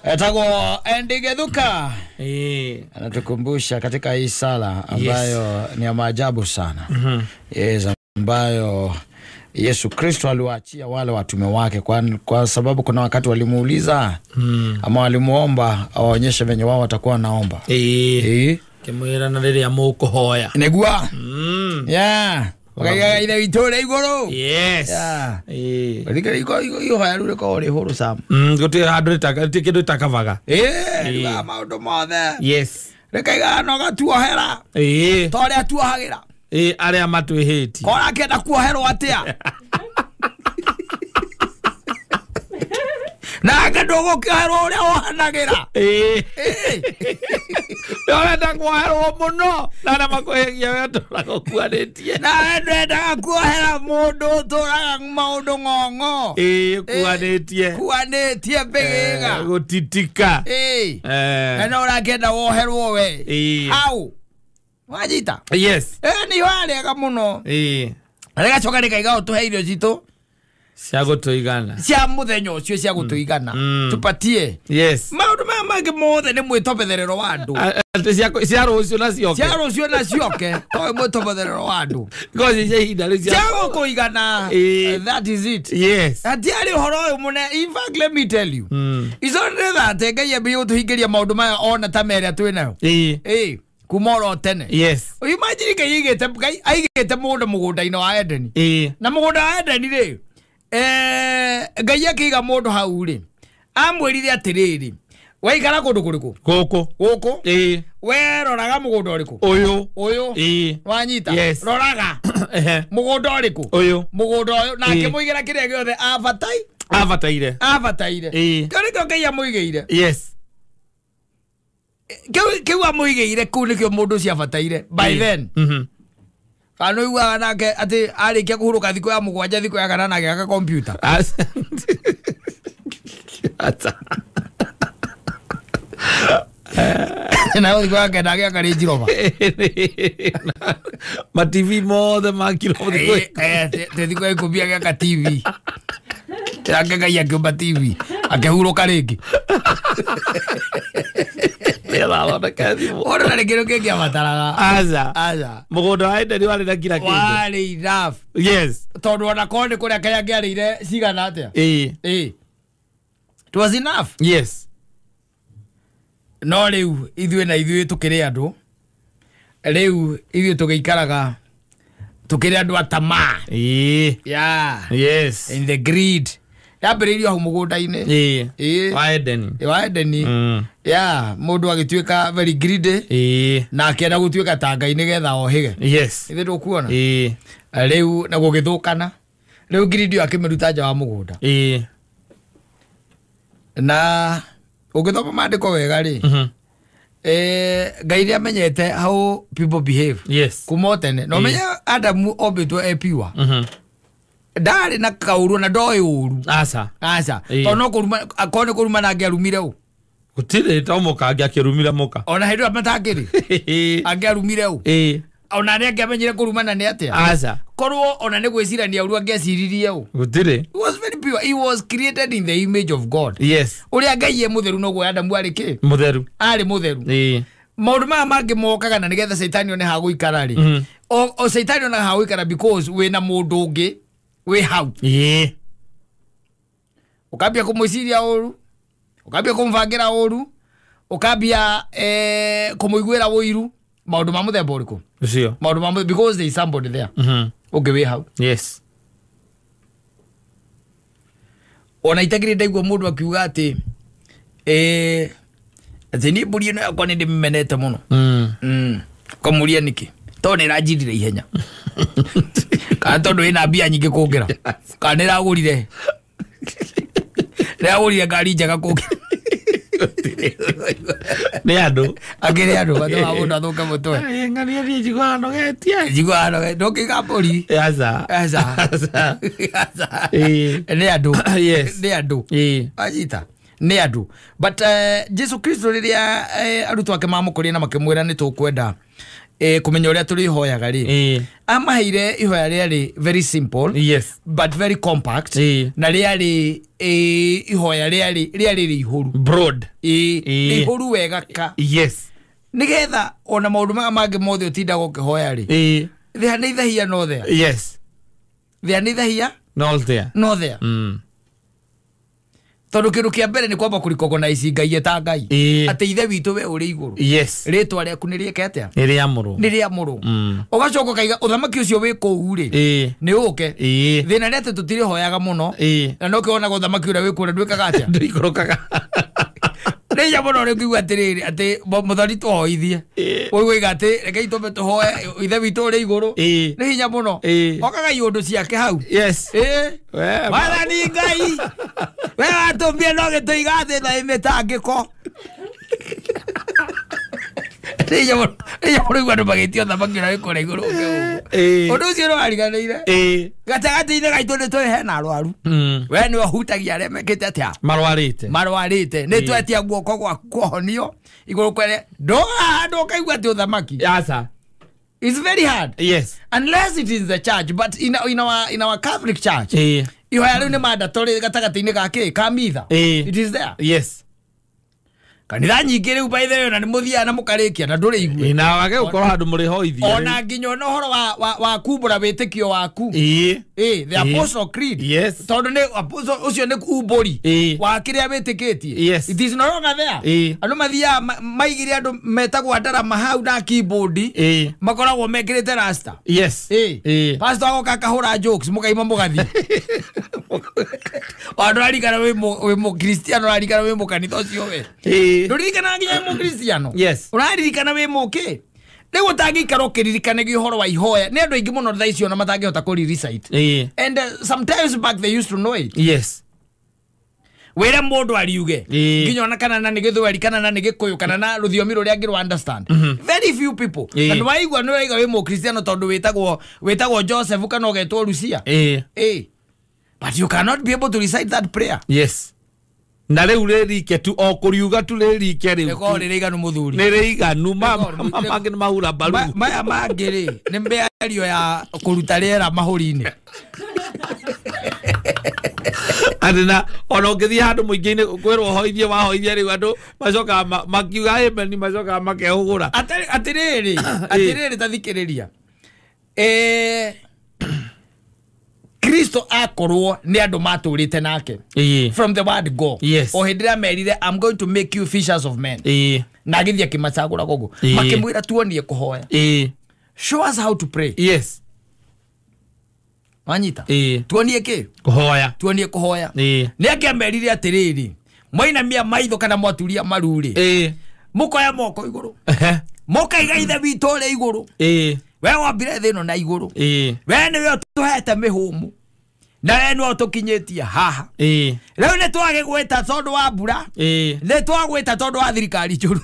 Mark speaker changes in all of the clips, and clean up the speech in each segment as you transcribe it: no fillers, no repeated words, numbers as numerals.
Speaker 1: Etagwo Andy Githuka. Anatukumbusha katika hii sala ambayo ni ya maajabu sana. Yes, ambayo Yesu Kristo aliwaachia wale watume wake kwa sababu kuna wakati walimuuliza ama walimuomba awaonyeshe venye wao watakuwa wanaomba.
Speaker 2: Kimwira na rĩrĩa mũkũhoya.
Speaker 1: Nĩguo. Yeah. Wakaigaga ithe witũ ũrĩa igũrũ.
Speaker 2: Yes.
Speaker 1: Yeah. Ihoya rĩu rĩkoragwo rĩ hũrũ Sam.
Speaker 2: Gũtirĩ handũ kĩndũ rĩtakavaga.
Speaker 1: Riugaga maũndũ mothe.
Speaker 2: Yes.
Speaker 1: Rĩkaigaga na ũgatuohera. Ta ũrĩa tuohagĩra.
Speaker 2: Arĩa matwĩhĩtie.
Speaker 1: Korwo akĩenda kuoherwo atĩa? Nake ndũgũkĩoherwo ũrĩa wohanagĩra.
Speaker 2: Ũrenda kuoherwo mũno na arĩa makwĩhagia we ũtũraga ũkuanĩtie.
Speaker 1: Nawe ndwendaga kuohera mũndũ ũtũraga maũndũ ng'ong'o.
Speaker 2: Kuanĩtie.
Speaker 1: Kuanĩtie mbĩgĩga.
Speaker 2: Gũtitika.
Speaker 1: Na no ũrakĩenda woherwo we. Hau. Wanyita?
Speaker 2: Yes.
Speaker 1: Nĩ ihoya rĩega mũno. Rĩgacoka rĩkaiga ũtũhe irio citũ
Speaker 2: cia gũtũigana.
Speaker 1: Cia mũthenya ũcio cia gũtũigana. Tupatie.
Speaker 2: Yes.
Speaker 1: Maũndũ maya mangĩ mothe nĩ mwĩtobetherero wa andũ.
Speaker 2: Cia rũciũ na cioke.
Speaker 1: Cia rũciũ na cioke. To mwĩtobetherero wa andũ.
Speaker 2: Ngozi cia ihinda rĩu
Speaker 1: cia gũkũigana. That is it.
Speaker 2: Yes.
Speaker 1: Hatiarĩ ũhoro ũyũ mũnene. In fact, let me tell you. It's only that Ngai ambĩrĩrie gũtũhingĩria maũndũ maya ona ta merĩa twĩ nayo. Kuma oro tene.
Speaker 2: Yes.
Speaker 1: Imagine Ngai aigĩte mũgũnda mũgũnda-inĩ wa Edeni. Na mũgũnda wa Edeni rĩ, Ngai akĩiga mũndũ hau rĩ, amwĩrire atĩrĩrĩ, waikara kũndũ kũrĩkũ?
Speaker 2: Gũkũ.
Speaker 1: Gũkũ. We roraga mũgũnda ũrĩkũ?
Speaker 2: Ũyũ.
Speaker 1: Ũyũ. Wanyita?
Speaker 2: Yes.
Speaker 1: Roraga. Mũgũnda ũrĩkũ?
Speaker 2: Ũyũ.
Speaker 1: Mũgũnda ũyũ. Na akĩmũigĩra kĩrĩa gĩothe
Speaker 2: abataire.
Speaker 1: Abataire. Kĩu nĩkĩo Ngai amũigĩire.
Speaker 2: Yes.
Speaker 1: Kĩu amũigĩire kũu nĩkĩo mũndũ ũcio abataire by then. Kana ũiguaga nake atĩ arĩkia kũhurũka thikũ ya mũgwanja thikũ ya kanana agĩaka kompiuta. Nayo thikũ ya kenda agĩaka Range Rover.
Speaker 2: Ma TV mothe makirwo
Speaker 1: thikũ ya ikũmi agĩaka TV. Nake Ngai akĩũmba TV akĩhurũka rĩngĩ. Ona nĩ kĩndũ kĩngĩ abataraga.
Speaker 2: Aca.
Speaker 1: Aca.
Speaker 2: Mũgũnda wa Edeni warĩ na kila kĩndũ.
Speaker 1: Warĩ enough.
Speaker 2: Yes.
Speaker 1: Tondũ ona korwo nĩ kũrĩa kĩrĩa angĩarĩire cigana atĩa. It was enough.
Speaker 2: Yes.
Speaker 1: No rĩu ithuĩ na ithuĩ tũkĩrĩ andũ. Rĩu ithuĩ tũgĩikaraga tũkĩrĩ andũ a tamaa. Yeah.
Speaker 2: Yes.
Speaker 1: In the greed. Yambĩrĩirio hau mũgũnda-inĩ.
Speaker 2: Wa Edeni.
Speaker 1: Wa Edeni. Yeah, mũndũ agĩtuĩka very greedy. Na akĩenda gũtuĩka ta Ngai nĩgetha ohĩge.
Speaker 2: Yes.
Speaker 1: Ithe ndũkuona? Rĩu na gũgĩthũkana. Rĩu greed ĩyo akĩmĩruta nja wa mũgũnda. Na ũngĩthoma maandĩko wega rĩ, Ngai nĩ amenyete how people behave.
Speaker 2: Yes.
Speaker 1: Kuma o tene. Na ũmenye Adamu ombĩtwo e pure. Ndarĩ na kaũru na ndoĩ ũru.
Speaker 2: Aca.
Speaker 1: Aca. Tondũ no kũruma, akorwo nĩ kũruma na angĩarumire ũ.
Speaker 2: Gũtirĩ to mũka angĩakĩrumire mũka.
Speaker 1: Ona hĩndĩ ĩyo matangĩrĩ. Angĩarumire ũ. Ona nĩ angĩamenyire kũrumana nĩ atĩa.
Speaker 2: Aca.
Speaker 1: Korwo ona nĩ gwĩcirania ũru angĩeciririe ũ.
Speaker 2: Gũtirĩ.
Speaker 1: He was very pure. He was created in the image of God.
Speaker 2: Yes.
Speaker 1: Ũrĩa Ngai e mũtheru noguo Adamu arĩ kĩ?
Speaker 2: Mũtheru.
Speaker 1: Arĩ mũtheru. Maũndũ maya mangĩ mokaga na nĩgetha Caitani one ha gũikara rĩ. O Caitani onaga ha gũikara because wĩna mũndũ ũngĩ wĩ hau. Ũkambia kũmwĩciria ũru, ũkambia kũmũbangĩra ũru, ũkambia kũmũiguĩra ũiru, maũndũ ma mũthemba ũrĩkũ?
Speaker 2: Ũcio.
Speaker 1: Maũndũ ma because there is somebody there. Ũngĩ wĩ hau.
Speaker 2: Yes.
Speaker 1: Ona itakĩrĩ ndaigua mũndũ akiuga atĩ atĩ niĩ mbũri ĩno yakwa nĩ ndĩmĩmenete mũno. Ũkamũria nĩkĩ? Tondũ nĩ ĩranjirire ihenya. Kana tondũ ĩna mbia nyingĩ kũngĩra. Kana nĩ ĩragũrire. Nĩ ĩragũrire ngari njega kũngĩra.
Speaker 2: Nĩ andũ.
Speaker 1: Akĩrĩ andũ matũmaga mũndũ athũke mũtwe.
Speaker 2: Ng'ania niĩ njiguaga nogetie.
Speaker 1: Njiguaga nogetie. Ndũngĩiga mbũri.
Speaker 2: Aca.
Speaker 1: Aca.
Speaker 2: Aca.
Speaker 1: Nĩ andũ.
Speaker 2: Yes.
Speaker 1: Nĩ andũ. Wanyita? Nĩ andũ. But Jesu Kristo rĩrĩa arutwo ake mamũkorire na makĩmwĩra nĩ tũkwenda Kũmenya ũrĩa tũrĩhoyaga rĩ, amaheire ihoya rĩarĩ very simple.
Speaker 2: Yes.
Speaker 1: But very compact. Na rĩarĩ ihoya rĩarĩ rĩihũru.
Speaker 2: Broad.
Speaker 1: Rĩihũru wega ka.
Speaker 2: Yes.
Speaker 1: Nĩgetha ona maũndũ maya mangĩ mothe ũtindaga ũkĩhoya rĩ, there neither here nor there.
Speaker 2: Yes.
Speaker 1: There neither here
Speaker 2: nor there.
Speaker 1: Nor there. Tondũ kĩndũ kĩa mbere nĩ kwamba kũrecognize Ngai eta Ngai. Atĩ ithe witũ we ũrĩ igũrũ.
Speaker 2: Yes.
Speaker 1: Rĩtwa rĩaku nĩ rĩke atĩa?
Speaker 2: Nĩ rĩamũrwo.
Speaker 1: Nĩ rĩamũrwo. Ũgacoka ũkaiga ũthamaki ũcio wĩ kũu rĩ, nĩ ũke. Thĩna nĩ atĩ tũtirĩhoyaga mũno. Na no kĩonaga ũthamaki ũrĩa wĩ kũrĩa ndwĩkaga atĩa?
Speaker 2: Ndũikũrũkaga.
Speaker 1: Nĩ mũno rĩ ũkiuga atĩrĩrĩ atĩ mũthoni tũhoithie. Ũigua atĩ rekei tũmbe tũhoe ithe witũ ũrĩ igũrũ. Nĩ hinya mũno. Okaga iũndũ ciake hau.
Speaker 2: Yes.
Speaker 1: Mwathani Ngai we watũmbire no gĩtũiga thĩ na mĩtangĩko. Nĩ hinya mũno igua andũ magĩtio ũthamaki ũrĩa wĩ kũrĩa igũrũ ũke ũguo. Ũndũ ũcio nĩwariganĩire. Gatagatĩ-inĩ gaitũ nĩ tũrĩ hena arwaru. We nĩwe ũhutagia arĩa mekĩte atĩa?
Speaker 2: Marwarĩte.
Speaker 1: Nĩ twetia guoko gwaku kũhonio igũrũ kwere ndũga handũ ũkaigua atĩ ũthamaki.
Speaker 2: Aca.
Speaker 1: It's very hard.
Speaker 2: Yes.
Speaker 1: Unless it is the church, but in our Catholic church, ihoya rĩu nĩ mandatory gatagatĩ-inĩ ga kĩ? Ka mitha. It is there.
Speaker 2: Yes.
Speaker 1: Kanitha nyingĩ rĩu by the way na nĩ mũthiaga na mũkarĩkia na ndũrĩ igue.
Speaker 2: Na wage gũkorwo handũ mũrĩhoithia.
Speaker 1: Ona nginya ona ũhoro wa kumbũra wĩtĩkio waku. The Apostle Creed.
Speaker 2: Yes.
Speaker 1: Tondũ nĩ apostle ũcio nĩ umbũri wa kĩrĩa wĩtĩkĩtie.
Speaker 2: Yes.
Speaker 1: It is no longer there. Andũ mathiaga maigire andũ metagwo ndarama hau na keyboard. Makoragwo mekĩrĩte rasta.
Speaker 2: Yes.
Speaker 1: Pastor agoka akahũra jokes mũkaima mũgathiĩ. Andũ ararikana wĩ mũkristiano ũrarikana wĩ mũkanitha ũcio we. Ndũririkanaga nginya wĩ mũkristiano.
Speaker 2: Yes.
Speaker 1: Ũraririkana wĩ mũkĩ. Rĩu ũtangĩikara ũkĩririkanagia ũhoro wa ihoya nĩ andũ aingĩ mũno thaa ici ona matangĩhota kũri-recite. And sometimes back they used to know it.
Speaker 2: Yes.
Speaker 1: Wĩre mũndũ ariuge nginya ona kana na nĩ gĩthweri kana na nĩ gĩkũyũ kana na rũthiomi rũrĩa angĩ rwa understand. Very few people. Na ndwaigua nĩ ũraiga wĩ mũkristiano tondũ wĩtagwo Joseph kana ũgetwo Lucia. But you cannot be able to recite that prayer.
Speaker 2: Yes. Na rĩu rĩrike tu o kũriuga tu rĩrike rĩu.
Speaker 1: Rĩkorwo rĩ rĩiganu mũthuri.
Speaker 2: Nĩ rĩiganu mangĩ nĩ mahura mbaru.
Speaker 1: Maya mangĩ rĩ nĩ mĩario ya kũruta rĩera mahũri-inĩ.
Speaker 2: Atĩ na ona ũngĩthiĩ handũ mũingĩ-inĩ kwĩrwo hoithie wahoithia rĩu andũ macokaga makiuga amen macokaga makehũgũra.
Speaker 1: Atĩrĩrĩ ta thikĩrĩria. Kristo akorwo nĩ andũ matũrĩte nake. From the word go.
Speaker 2: Yes.
Speaker 1: O hĩndĩ ĩrĩa merire I'm going to make you fishers of men. Na agĩthiĩ akĩmacagũra gũkũ. Makĩmwĩra tuonie kũhoya. Show us how to pray.
Speaker 2: Yes.
Speaker 1: Wanyita? Tuonie kĩ?
Speaker 2: Kũhoya.
Speaker 1: Tuonie kũhoya. Nĩ akĩamerire atĩrĩrĩ, mwainamia maitho kana mwaturia maru rĩ, mũkoya moko igũrũ. Mũkaiga ithe witũ ũrĩa igũrũ. We wambire thĩ ĩno na igũrũ. We nĩwe ũtũhete mĩhũmũ. Na we nĩwe ũtũkinyĩtie haha. Rĩu nĩ twagĩgwĩta tondũ wa mbura. Nĩ twagwĩta tondũ wa thirikari njũru.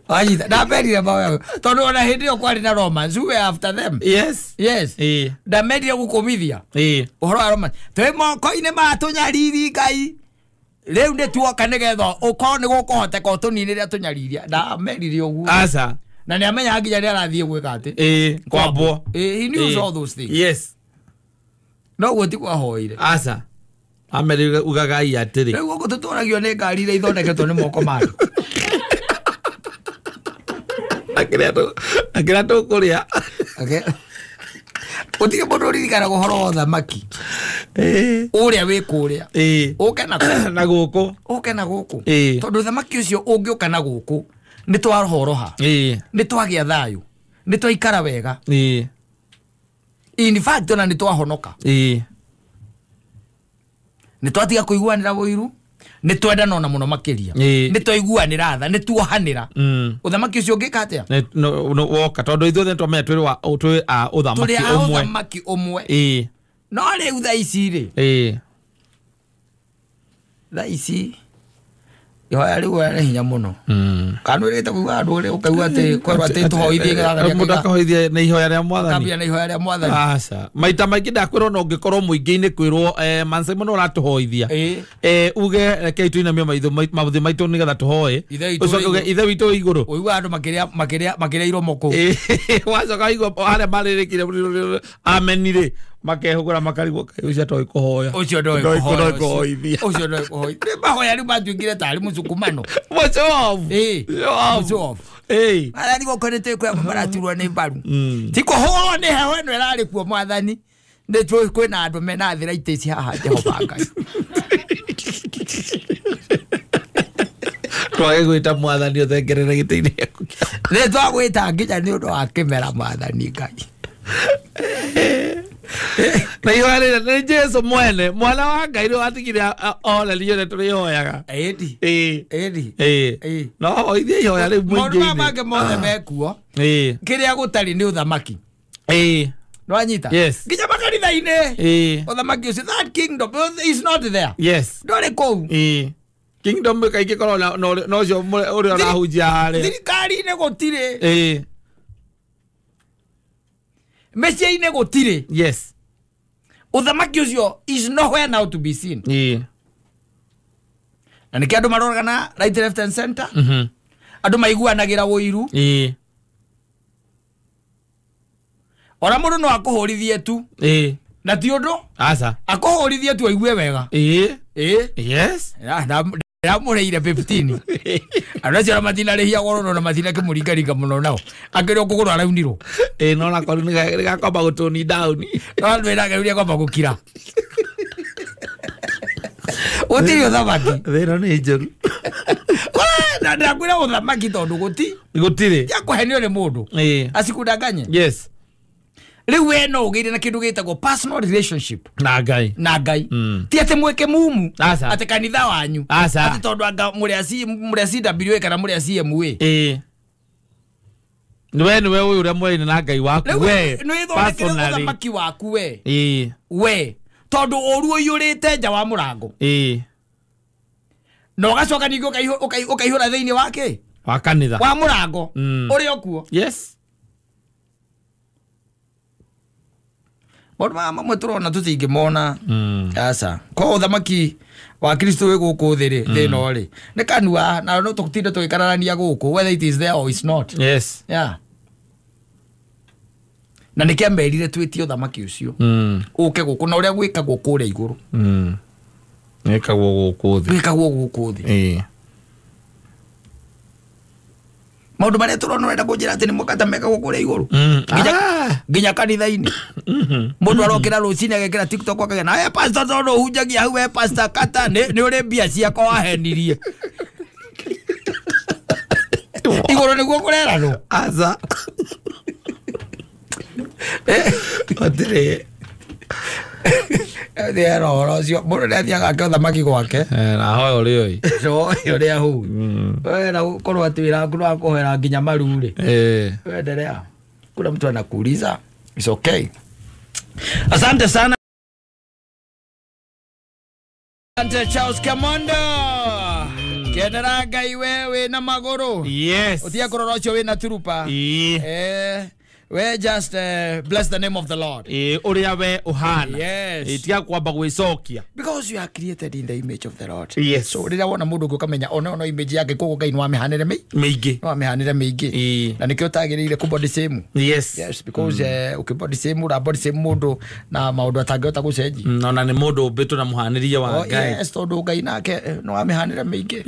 Speaker 1: Wanyita, ndamerire mawe tondũ ona hĩndĩ ĩyo kwarĩ na Romans who were after them.
Speaker 2: Yes.
Speaker 1: Yes. Ndamerire gũkũmithia ũhoro wa Romans. Twĩ moko-inĩ ma tũnyariri Ngai. Rĩu nĩ tuoka nĩgetha ũkorwo nĩ gũkũhoteka ũtũninĩre tũnyariria. Ndamerire ũguo.
Speaker 2: Aca.
Speaker 1: Na nĩ amenyaga nginya nĩ arathiĩ gwĩka atĩ.
Speaker 2: Kwambwo.
Speaker 1: He knew all those things.
Speaker 2: Yes.
Speaker 1: No guo ti kwahoire.
Speaker 2: Aca. Amerire ugagai atĩrĩ.
Speaker 1: Rĩu gũkũ tũtwaragio nĩ ngari iria ithondeketwo nĩ moko ma andũ.
Speaker 2: Akĩrĩa tũkũrĩa.
Speaker 1: Gũtirĩ mũndũ ũririkanaga ũhoro wa ũthamaki. Ũrĩa wĩ kũrĩa. Ũke
Speaker 2: na gũkũ.
Speaker 1: Ũke na gũkũ. Tondũ ũthamaki ũcio ũngĩũka na gũkũ nĩ twahoroha. Nĩ twagĩa thayũ. Nĩ twaikara wega. In fact ona nĩ twahonoka. Nĩ twatiga kũiguanĩra ũiru. Nĩ twendana ona mũno makĩria. Nĩ twaiguanĩra tha, nĩ tuohanĩra. Ũthamaki ũcio ũngĩka atĩa?
Speaker 2: Woka tondũ ithuothe twamenya twĩ a ũthamaki ũmwe.
Speaker 1: Ũthamaki ũmwe. No rĩu thaa ici rĩ. Thaa ici Ihoya rĩu nĩ hinya mũno. Kana ũrĩte kuuga andũ ũrĩa ũkaigua atĩ kwerwo atĩ tũhoithie
Speaker 2: Mũndũ akahoithia na ihoya rĩa mwathani.
Speaker 1: Kambia na ihoya rĩa mwathani.
Speaker 2: Aca. Maita maingĩ ndakwĩrwo no ũngĩkorwo mũingĩ-inĩ kwĩrwo Manse mũno ũratũhoithia. Uge rekei tũinamie maũthĩ maitũ nĩgetha tũhoe. Ũcoke uge ithe witũ wĩ igũrũ.
Speaker 1: Ũigua andũ makĩrĩa iromo kũu.
Speaker 2: Wacoka waigua harĩa marĩrĩkire ameni rĩ makehũgũra makarigwo kaĩ ũcio atoĩ kũhoya.
Speaker 1: Ũcio ndoĩ kũhoya.
Speaker 2: Kũhoithia.
Speaker 1: Ũcio ndoĩ kũhoya. Mahoya rĩu matuĩkire tarĩ mũcukumano.
Speaker 2: Mũcovu.
Speaker 1: Mũcovu. Mwathani gũkũ nĩ twĩkwĩra maraturwo nĩ mbaru. Ti kũhũrwo nĩ heho ĩno ĩrarĩ kuo mwathani. Nĩ tũĩ kwĩna andũ mena arthritis haha Jehova Ngai.
Speaker 2: Twage gwĩta mwathani ũthengerere gĩtĩ-inĩ gĩaku.
Speaker 1: Nĩ twagwĩta nginya nĩ ũndũ wa kĩmera mwathani Ngai.
Speaker 2: Na ihoya rĩrĩ nĩ Jesu mwene mwana wa Ngai nĩ watigire onerio nĩ tũrĩhoyaga.
Speaker 1: Ĩndi.
Speaker 2: Ĩĩ. No hoithie ihoya rĩu mũingĩ-inĩ.
Speaker 1: Maũndũ maya mangĩ mothe mekuo. Kĩrĩa gũtarĩ nĩ ũthamaki. Nĩwanyita?
Speaker 2: Yes.
Speaker 1: Nginya makanitha-inĩ. Ũthamaki ũcio, that kingdom is not there.
Speaker 2: Yes.
Speaker 1: Ndũrĩ kũu.
Speaker 2: Kingdom kaingĩ korwo na ũcio ũrĩa ũrahunjia harĩa.
Speaker 1: Thirikari-inĩ gũtirĩ. Mĩciĩ-inĩ gũtirĩ.
Speaker 2: Yes.
Speaker 1: Ũthamaki ũcio is nowhere now to be seen. Na nĩkĩo andũ maroragana right, left and center. Andũ maiguanagĩra ũiru. Ona mũndũ no akũhũrithie tu. Na ti ũndũ.
Speaker 2: Aca.
Speaker 1: Akũhũrithie tu aigue wega.
Speaker 2: Yes.
Speaker 1: Ndamũrĩire 15. Andũ acio ona matinarĩhia goro na matinakĩmũringaringa mũno nao. Akĩrĩ o kũgũrũ araunirwo.
Speaker 2: No nako nĩgakwamba gũtũni down.
Speaker 1: No andũ ĩrageria kwamba gũkira. Gũtirĩ ũthamaki.
Speaker 2: Thĩna nĩ njũru.
Speaker 1: Na ndakwĩra ũthamaki tondũ
Speaker 2: gũtirĩ.
Speaker 1: Ti akũhenio nĩ mũndũ. Acikũdanganye.
Speaker 2: Yes.
Speaker 1: Rĩu we no ũgĩire na kĩndũ gĩtagwo personal relationship
Speaker 2: na Ngai.
Speaker 1: Na Ngai. Ti atĩ mwĩke mumu.
Speaker 2: Aca.
Speaker 1: Atĩ kanitha wanyu.
Speaker 2: Aca.
Speaker 1: Atĩ tondũ anga mũrĩ a CWA kana mũrĩ a CMA.
Speaker 2: Nĩwe nĩwe ũyũ ũrĩa mwene na Ngai waku we.
Speaker 1: Nĩ wĩthondekere ũthamaki waku we. We. Tondũ ũru ũiyũrĩte nja wa mũrango. Na ũgacoka ningĩ ũkaihũra thĩinĩ wake.
Speaker 2: Wa kanitha.
Speaker 1: Wa mũrango. Ũrĩa ũkuo.
Speaker 2: Yes.
Speaker 1: Maũndũ maya mamwe tũrona tũtingĩmona. Aca. Koguo ũthamaki wa Kristo wĩ gũkũ thĩ rĩ, thĩ ĩno rĩ, nĩ kanua na no tũtinde tũgĩkararania gũkũ whether it is there or it's not.
Speaker 2: Yes.
Speaker 1: Yeah. Na nĩkĩo amerire twĩtie ũthamaki ũcio. Ũke gũkũ na ũrĩa gwĩkagwo kũrĩa igũrũ.
Speaker 2: Gwĩkagwo gũkũ thĩ.
Speaker 1: Gwĩkagwo gũkũ thĩ. Maũndũ marĩa tũrona ũrenda kũnjĩra atĩ nĩ mũkata mekagwo kũrĩa igũrũ. Nginya kanitha-inĩ. Mũndũ arokĩra rũcinĩ agekĩra TikTok akagĩa na pastor tondũ ũhunjagia hau we pastor kata nĩ ũrĩ mbia ciakwa wahenirie. Igũrũ nĩguo kũreranwo.
Speaker 2: Aca. Gũtirĩ.
Speaker 1: Thĩra ũhoro ũcio mũndũ nĩathiaga ake ũthamaki gwake.
Speaker 2: Na ahoya ũrĩa ũĩ.
Speaker 1: Ũrĩa hau. We na gũkorwo atĩ wĩra waku nĩwakũhoera nginya maru rĩ. Endelea. Kuna mtu anakuuliza. It's okay. Asante sana. Asante Charles Kamondo. Kenera Ngai wewe na magũrũ.
Speaker 2: Yes.
Speaker 1: Ũtige kũrora ũcio wĩna turupa. We just bless the name of the Lord.
Speaker 2: Ũrĩa we ũhana.
Speaker 1: Yes.
Speaker 2: Tiga kwamba gwĩcokia.
Speaker 1: Because you are created in the image of the Lord.
Speaker 2: Yes.
Speaker 1: So rĩrĩa wona mũndũ ũngĩ ũkamenya ona ono image yake koguo Ngai nĩwamĩhanĩre
Speaker 2: mĩingĩ.
Speaker 1: Nĩwamĩhanĩre mĩingĩ. Na nĩkĩo ũtagĩrĩire kũ body shame.
Speaker 2: Yes.
Speaker 1: Yes, because ũkĩ body shame ũra body shame mũndũ na maũndũ atangĩhota gũcenjia.
Speaker 2: Ona nĩ mũndũ ũmbĩtwo na mũhanĩrie wa Ngai.
Speaker 1: Yes, tondũ Ngai nake nĩwamĩhanĩre mĩingĩ.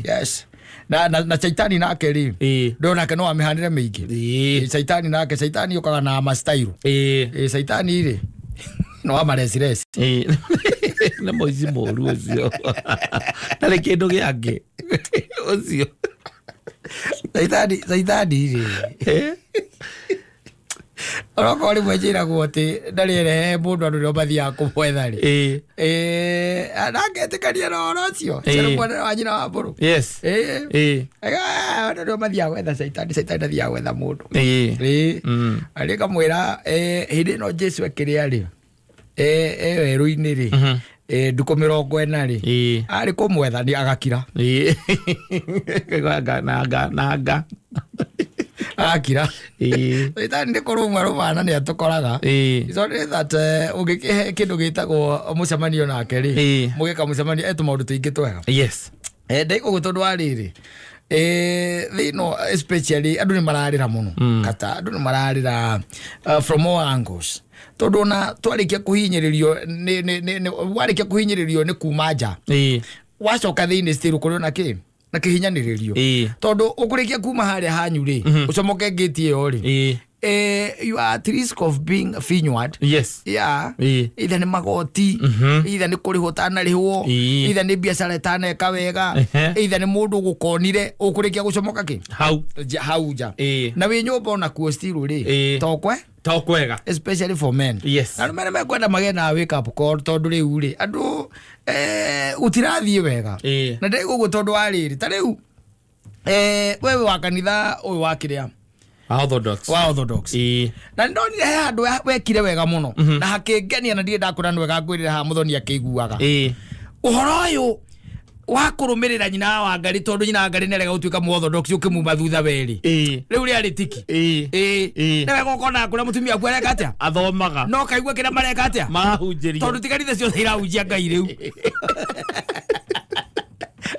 Speaker 1: Yes. Na Shaitani nake rĩ ndonake no amĩhanĩre mĩingĩ. Shaitani nake Shaitani ũkaga na mastairo. Shaitani rĩ no amarecireci.
Speaker 2: Nĩ mũici mũru ũcio. Ndarĩ kĩndũ gĩake ũcio.
Speaker 1: Shaitani rĩ onokorwo rĩmwe njĩragwo atĩ ndarĩ erehe mũndũ andũ nĩo mathiaga kũmwetha rĩ. Na ngetĩkania na ũhoro ũcio. Ũcio mwana wa nyina wa mbũrũ.
Speaker 2: Yes.
Speaker 1: Andũ nĩo mathiaga gwetha Shaitani, Shaitani ndathiaga gwetha mũndũ. Arĩ kamwĩra hĩndĩ ĩno Jesu akĩrĩa rĩ, werũ-inĩ rĩ, Ndukũ 40 rĩ arĩ kũmwetha nĩ agakira.
Speaker 2: Nga
Speaker 1: agakira. Caitani nĩ kũrũma rũmana nĩ atũkoraga. It's only that ũngĩkĩhe kĩndũ gĩtagwo mũcemanio nake rĩ, mũgĩka mũcemanio etũ maũndũ tũingĩ twega.
Speaker 2: Yes.
Speaker 1: Ndaigua ũguo tondũ wa rĩrĩ thĩno especially andũ nĩ mararĩra mũno kata andũ nĩ mararĩra from all angles tondũ ona twarĩkia kũhinyĩrĩrio nĩ warĩkia kũhinyĩrĩrio nĩ kuma nja wacoka thĩinĩ still ũkũrĩ ona kĩ na kĩhinyanĩrĩrio tondũ ũkũrĩkia kuma harĩa hanyu rĩ ũcomoke ngĩti ĩyo rĩ you are at risk of being fingered.
Speaker 2: Yes.
Speaker 1: Yeah. Either nĩ magoti, either nĩ kũrĩhwo ũtanarĩhwo, either nĩ biacara ĩtaneka wega, either nĩ mũndũ ũgũkonire ũkũrĩkia gũcomoka kĩ hau nja. Na wĩ nyũmba ona kuo still rĩ tokwe
Speaker 2: tokwega,
Speaker 1: especially for men.
Speaker 2: Yes.
Speaker 1: Na arũme mekwenda magĩe na wake up call tondũ rĩu rĩ andũ gũtirathiĩ wega. Na ndĩraigua ũguo tondũ wa rĩrĩ ta rĩu wewe wa kanitha ũyũ wa kĩrĩa
Speaker 2: Orthodox.
Speaker 1: Wa Orthodox. Na ndonire he handũ wekire wega mũno na hakĩngenia na ndirĩ ndakora nĩ wega ngwĩrĩra haha mũthoni akĩiguaga. Ũhoro ũyũ wa kũrũmĩrĩra nyina wa Ngarĩ tondũ nyina wa Ngarĩ nĩarega gũtuĩka mu-Orthodox ũkĩmuma thutha werĩ. Rĩu rĩarĩ tiki. Nĩ wega ũkona kũrĩa mũtumia waku areka atĩa?
Speaker 2: Athomaga.
Speaker 1: No kaigua kĩrĩa mareka atĩa?
Speaker 2: Marahunjĩria.
Speaker 1: Tondũ ti kanitha ciothe irahunjia Ngai rĩu.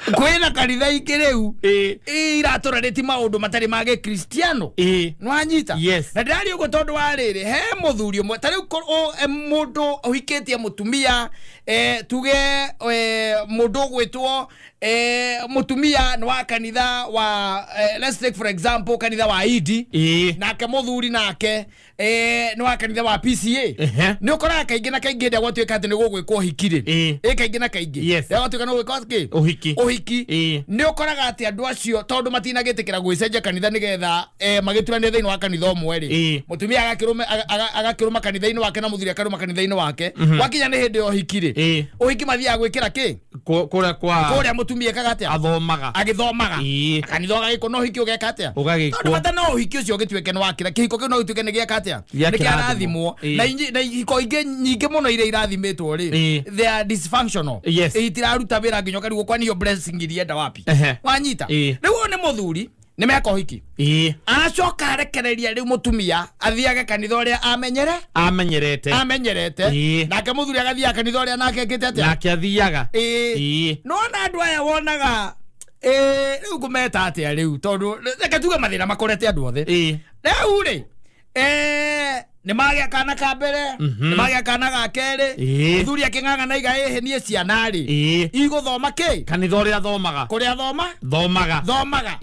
Speaker 1: Kwĩna kanitha ingĩ rĩu iratũrarĩti maũndũ matarĩ ma gĩkristiano. Nĩwanyita?
Speaker 2: Yes.
Speaker 1: Na ndĩraria ũguo tondũ wa rĩrĩ he mũthuri ũmwe ta rĩu mũndũ ũhikĩtie mũtumia tuge mũndũ ũgwĩtwo mũtumia nĩ wa kanitha wa let's take for example kanitha wa Idi nake mũthuri nake nĩ wa kanitha wa PCA. Nĩ ũkoraga kaingĩ na kaingĩ hĩndĩ ĩrĩa gwatuĩka atĩ nĩ gũgwĩkwo ũhiki rĩ kaingĩ na kaingĩ rĩrĩa gwatuĩka nĩ gũgwĩkwo kĩ ũhiki nĩ ũkoraga atĩ andũ acio tondũ matinagĩtĩkĩra gwĩcenjia kanitha nĩgetha magĩturanĩre thĩinĩ wa kanitha ũmwe rĩ mũtumia agakĩrũma kanitha-inĩ wake na mũthuri akarũma kanitha-inĩ wake wakinya nĩ hĩndĩ ya ũhiki rĩ ũhiki mathiaga gwĩkĩra kĩ kũrĩa mũtumia ekaga atĩa
Speaker 2: athomaga
Speaker 1: agĩthomaga kanitha ũgagĩkwo no ũhiki ũgeka atĩa tondũ bata no ũhiki ũcio ũgĩtuĩke nĩ wakĩra kĩhiko kĩu no gĩtuĩke nĩ gĩeka atĩa nĩ kĩarathimwo na ihiko ingĩ nyingĩ mũno iria irathimĩtwo rĩ they are dysfunctional. Itiraruta wĩra nginya ũkarigwo kwani hiyo blessing irienda wapi. Wanyita rĩu ũyũ nĩ mũthuri nĩ meka ũhiki aracoka arekereria rĩu mũtumia athiage kanitha ũrĩa amenyerete nake mũthuri agathiaga kanitha ũrĩa nake ekĩte atĩa
Speaker 2: nake athiaga.
Speaker 1: Nĩwona andũ aya wonaga rĩu ngũmeta atĩa rĩu tondũ reke tuge mathĩna makorete andũ othe rĩu rĩ nĩ magĩa kana ka mbere nĩ magĩa kana ga kerĩ mũthuri akĩng'ang'ana iga ĩhĩ niĩ ciana rĩ igũthoma kĩ
Speaker 2: kanitha ũrĩa athomaga
Speaker 1: kũrĩa thomaga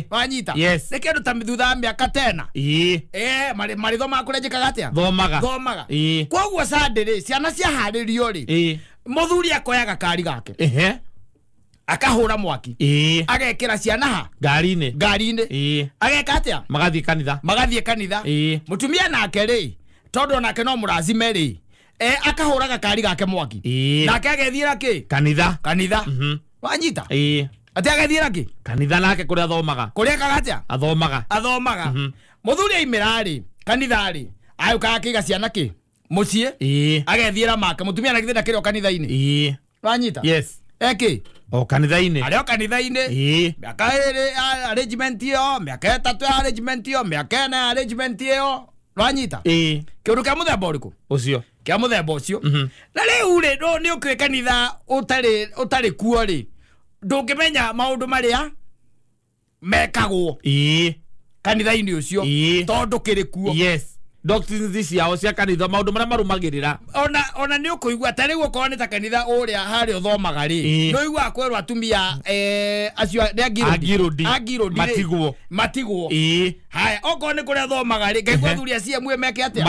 Speaker 1: wanyita nĩ kĩndũ ta thutha wa mĩaka tena marĩthomaga kũrĩa njĩkaga atĩa
Speaker 2: thomaga
Speaker 1: koguo Sunday rĩ ciana ciaharĩrio rĩ mũthuri akoya gakari gake akahũra mwaki agekĩra ciana ha ngari-inĩ ageka atĩa magathiĩ kanitha mũtumia nake rĩ tondũ nake no mũracime rĩ akahũra gakari gake mwaki nake agethiĩra kĩ kanitha wanyita atĩ agethiĩra kĩ
Speaker 2: kanitha nake kũrĩa athomaga
Speaker 1: kũrĩa ekaga atĩa
Speaker 2: athomaga
Speaker 1: mũthuri aimĩra rĩ kanitha rĩ agĩũka akĩiga ciana kĩ mũciĩ agethiĩra make mũtumia na githĩ ndakĩrĩ o kanitha-inĩ wanyita
Speaker 2: yes
Speaker 1: eki
Speaker 2: o kanitha-inĩ
Speaker 1: arĩ o kanitha-inĩ mĩaka ĩrĩ arrangement ĩyo mĩaka ĩtatũ ya arrangement ĩyo mĩaka ĩna ya arrangement ĩyo wanyita kĩũndũ kĩa mũthemba ũrĩkũ
Speaker 2: ũcio
Speaker 1: kĩa mũthemba ũcio na rĩu rĩ nĩ ũkĩũĩ kanitha ũtarĩ kuo rĩ ndũngĩmenya maũndũ marĩa mekagwo kanitha-inĩ ũcio tondũ kĩrĩ kuo.
Speaker 2: Yes. Doctrines ciao cia kanitha maũndũ marĩa marũmagĩrĩra
Speaker 1: ona nĩ ũkũigua ta rĩu okorwo nĩ ta kanitha ũrĩa harĩa ũthomaga rĩ nĩ ũiguaga kwerwo atumia acio nĩ angirũndi matigwo haya okorwo nĩ kũrĩa thomaga rĩ ngaigua athuri a CMA meke atĩa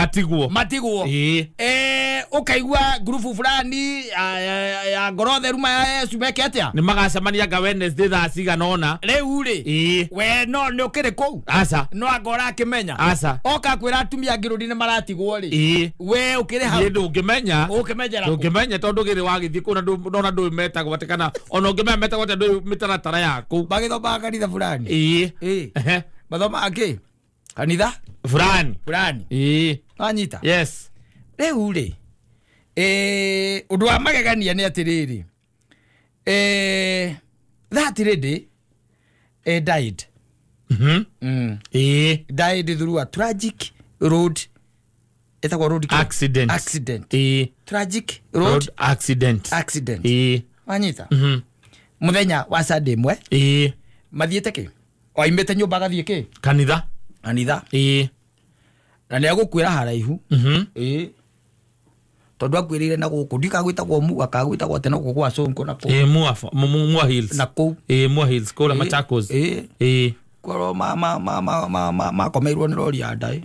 Speaker 1: matigwo ũkaigua ngurubu fulani ya ngoro theru ya Yesu meke atĩa
Speaker 2: nĩ magacemania nga Wednesday thaa cigana ũna
Speaker 1: rĩu rĩ we no nĩ ũkĩrĩ kũu
Speaker 2: aca
Speaker 1: no anga ũrakĩmenya
Speaker 2: aca
Speaker 1: oka kwĩra atumia angirũndi nĩ maratigwo rĩ we ũkĩrĩ hau
Speaker 2: niĩ ndũngĩmenya
Speaker 1: ũkĩmenyera
Speaker 2: ndũngĩmenya tondũ gĩrĩ wagĩthiĩ kũu na ndona ndũĩ metagwo atĩ kana ona ũngĩmenya metagwo atĩa ndũĩ mĩtaratara yaku
Speaker 1: magĩthomaga kanitha fulani mathomaga kĩ kanitha
Speaker 2: fulani
Speaker 1: wanyita
Speaker 2: yes
Speaker 1: rĩu rĩ Undu wa magegania ni atiriri. That lady died. Died through a tragic road etagwo road
Speaker 2: accident.
Speaker 1: Accident. Tragic road
Speaker 2: accident.
Speaker 1: Accident. Wanyita. Muthenya wa Sunday mwe. Mathiete ki? Oimite nyumba gathie ki?
Speaker 2: Kanitha.
Speaker 1: Kanitha. Na ni agukwira haraihu. Tondu akwirire na guku ndikagwitagwo mu akagwitagwo tena guku gwa Sonko na kuu.
Speaker 2: Mua Hills.
Speaker 1: Na kuu.
Speaker 2: Mua Hills kula Machakos.
Speaker 1: Kwaro ma komeirwo ni rori ya ndai.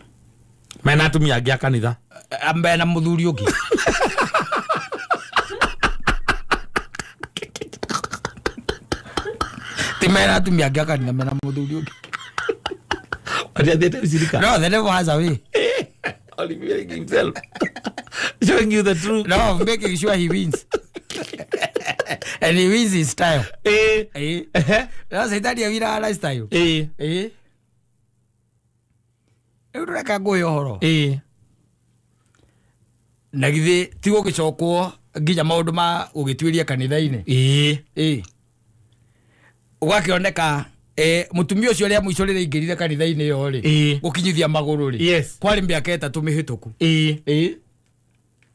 Speaker 2: Mena atumia angi a kanitha.
Speaker 1: Ambe na muthuri ungi. Ti mena atumia angi a kanitha mena muthuri ungi.
Speaker 2: Aria thiete ucirika.
Speaker 1: No, the devil has a way.
Speaker 2: Only revealing himself. Showing you the truth.
Speaker 1: No, making sure he wins. And he wins his style. No, Saitani awira lifestyle. Rĩu ndũreka ngũhe ũhoro. Na githĩ ti gũgĩcokwo nginya maũndũ ma gũgĩtuĩria kanitha-inĩ. Ũgakĩoneka mũtumia ũcio rĩa mũico rĩrĩa aingĩrire kanitha-inĩ ĩyo rĩ, gũkinyithia magũrũ rĩ, kwarĩ mĩaka 3 mĩhĩtũku.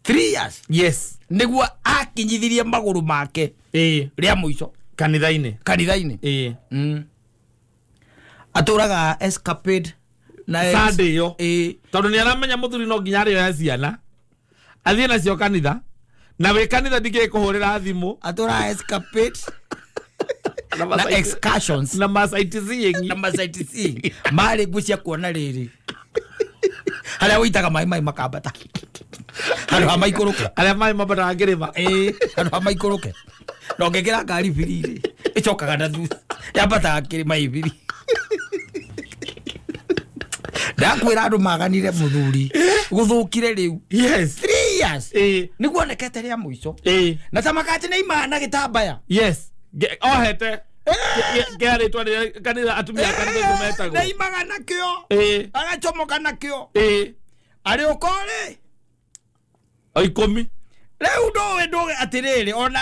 Speaker 1: 3 years.
Speaker 2: Yes.
Speaker 1: Nĩguo akinyithirie magũrũ make rĩa mũico
Speaker 2: kanitha-inĩ.
Speaker 1: Kanitha-inĩ. Atũraga escapade na
Speaker 2: Sunday yo. Tondu ni aramenya muthuri no nginya arĩoya ciana athiĩ nacio kanitha na wĩ kanitha ndingĩkũhũrĩra thimũ.
Speaker 1: Atũraga escapade na excursions
Speaker 2: na masightseeing
Speaker 1: na masightseeing marĩ nguo cia kuona rĩrĩ harĩa wĩitaga maĩ maĩ makambata handũ ha maikũrũke
Speaker 2: arĩa maĩ mambataga kĩrĩma
Speaker 1: handũ ha maikũrũke na ũngĩkĩra ngari biri-rĩ ĩcokaga na thutha yambataga kĩrĩma ibiri. Ndakwĩra andũ maganire muthuri guthukire riu.
Speaker 2: Yes.
Speaker 1: 3 years. Niguo onekete ria mũico. Na ta makati nĩ imana gĩtambaya.
Speaker 2: Yes. Ohete kĩarĩtwa rĩrĩa kanitha atumia a kanitha ũguo metagwo.
Speaker 1: Nĩ imaga nakĩo. Agacomoka nakĩo. Arĩ ũkorĩ.
Speaker 2: O 10.
Speaker 1: Rĩu ndũĩ ndũĩ atĩrĩrĩ ona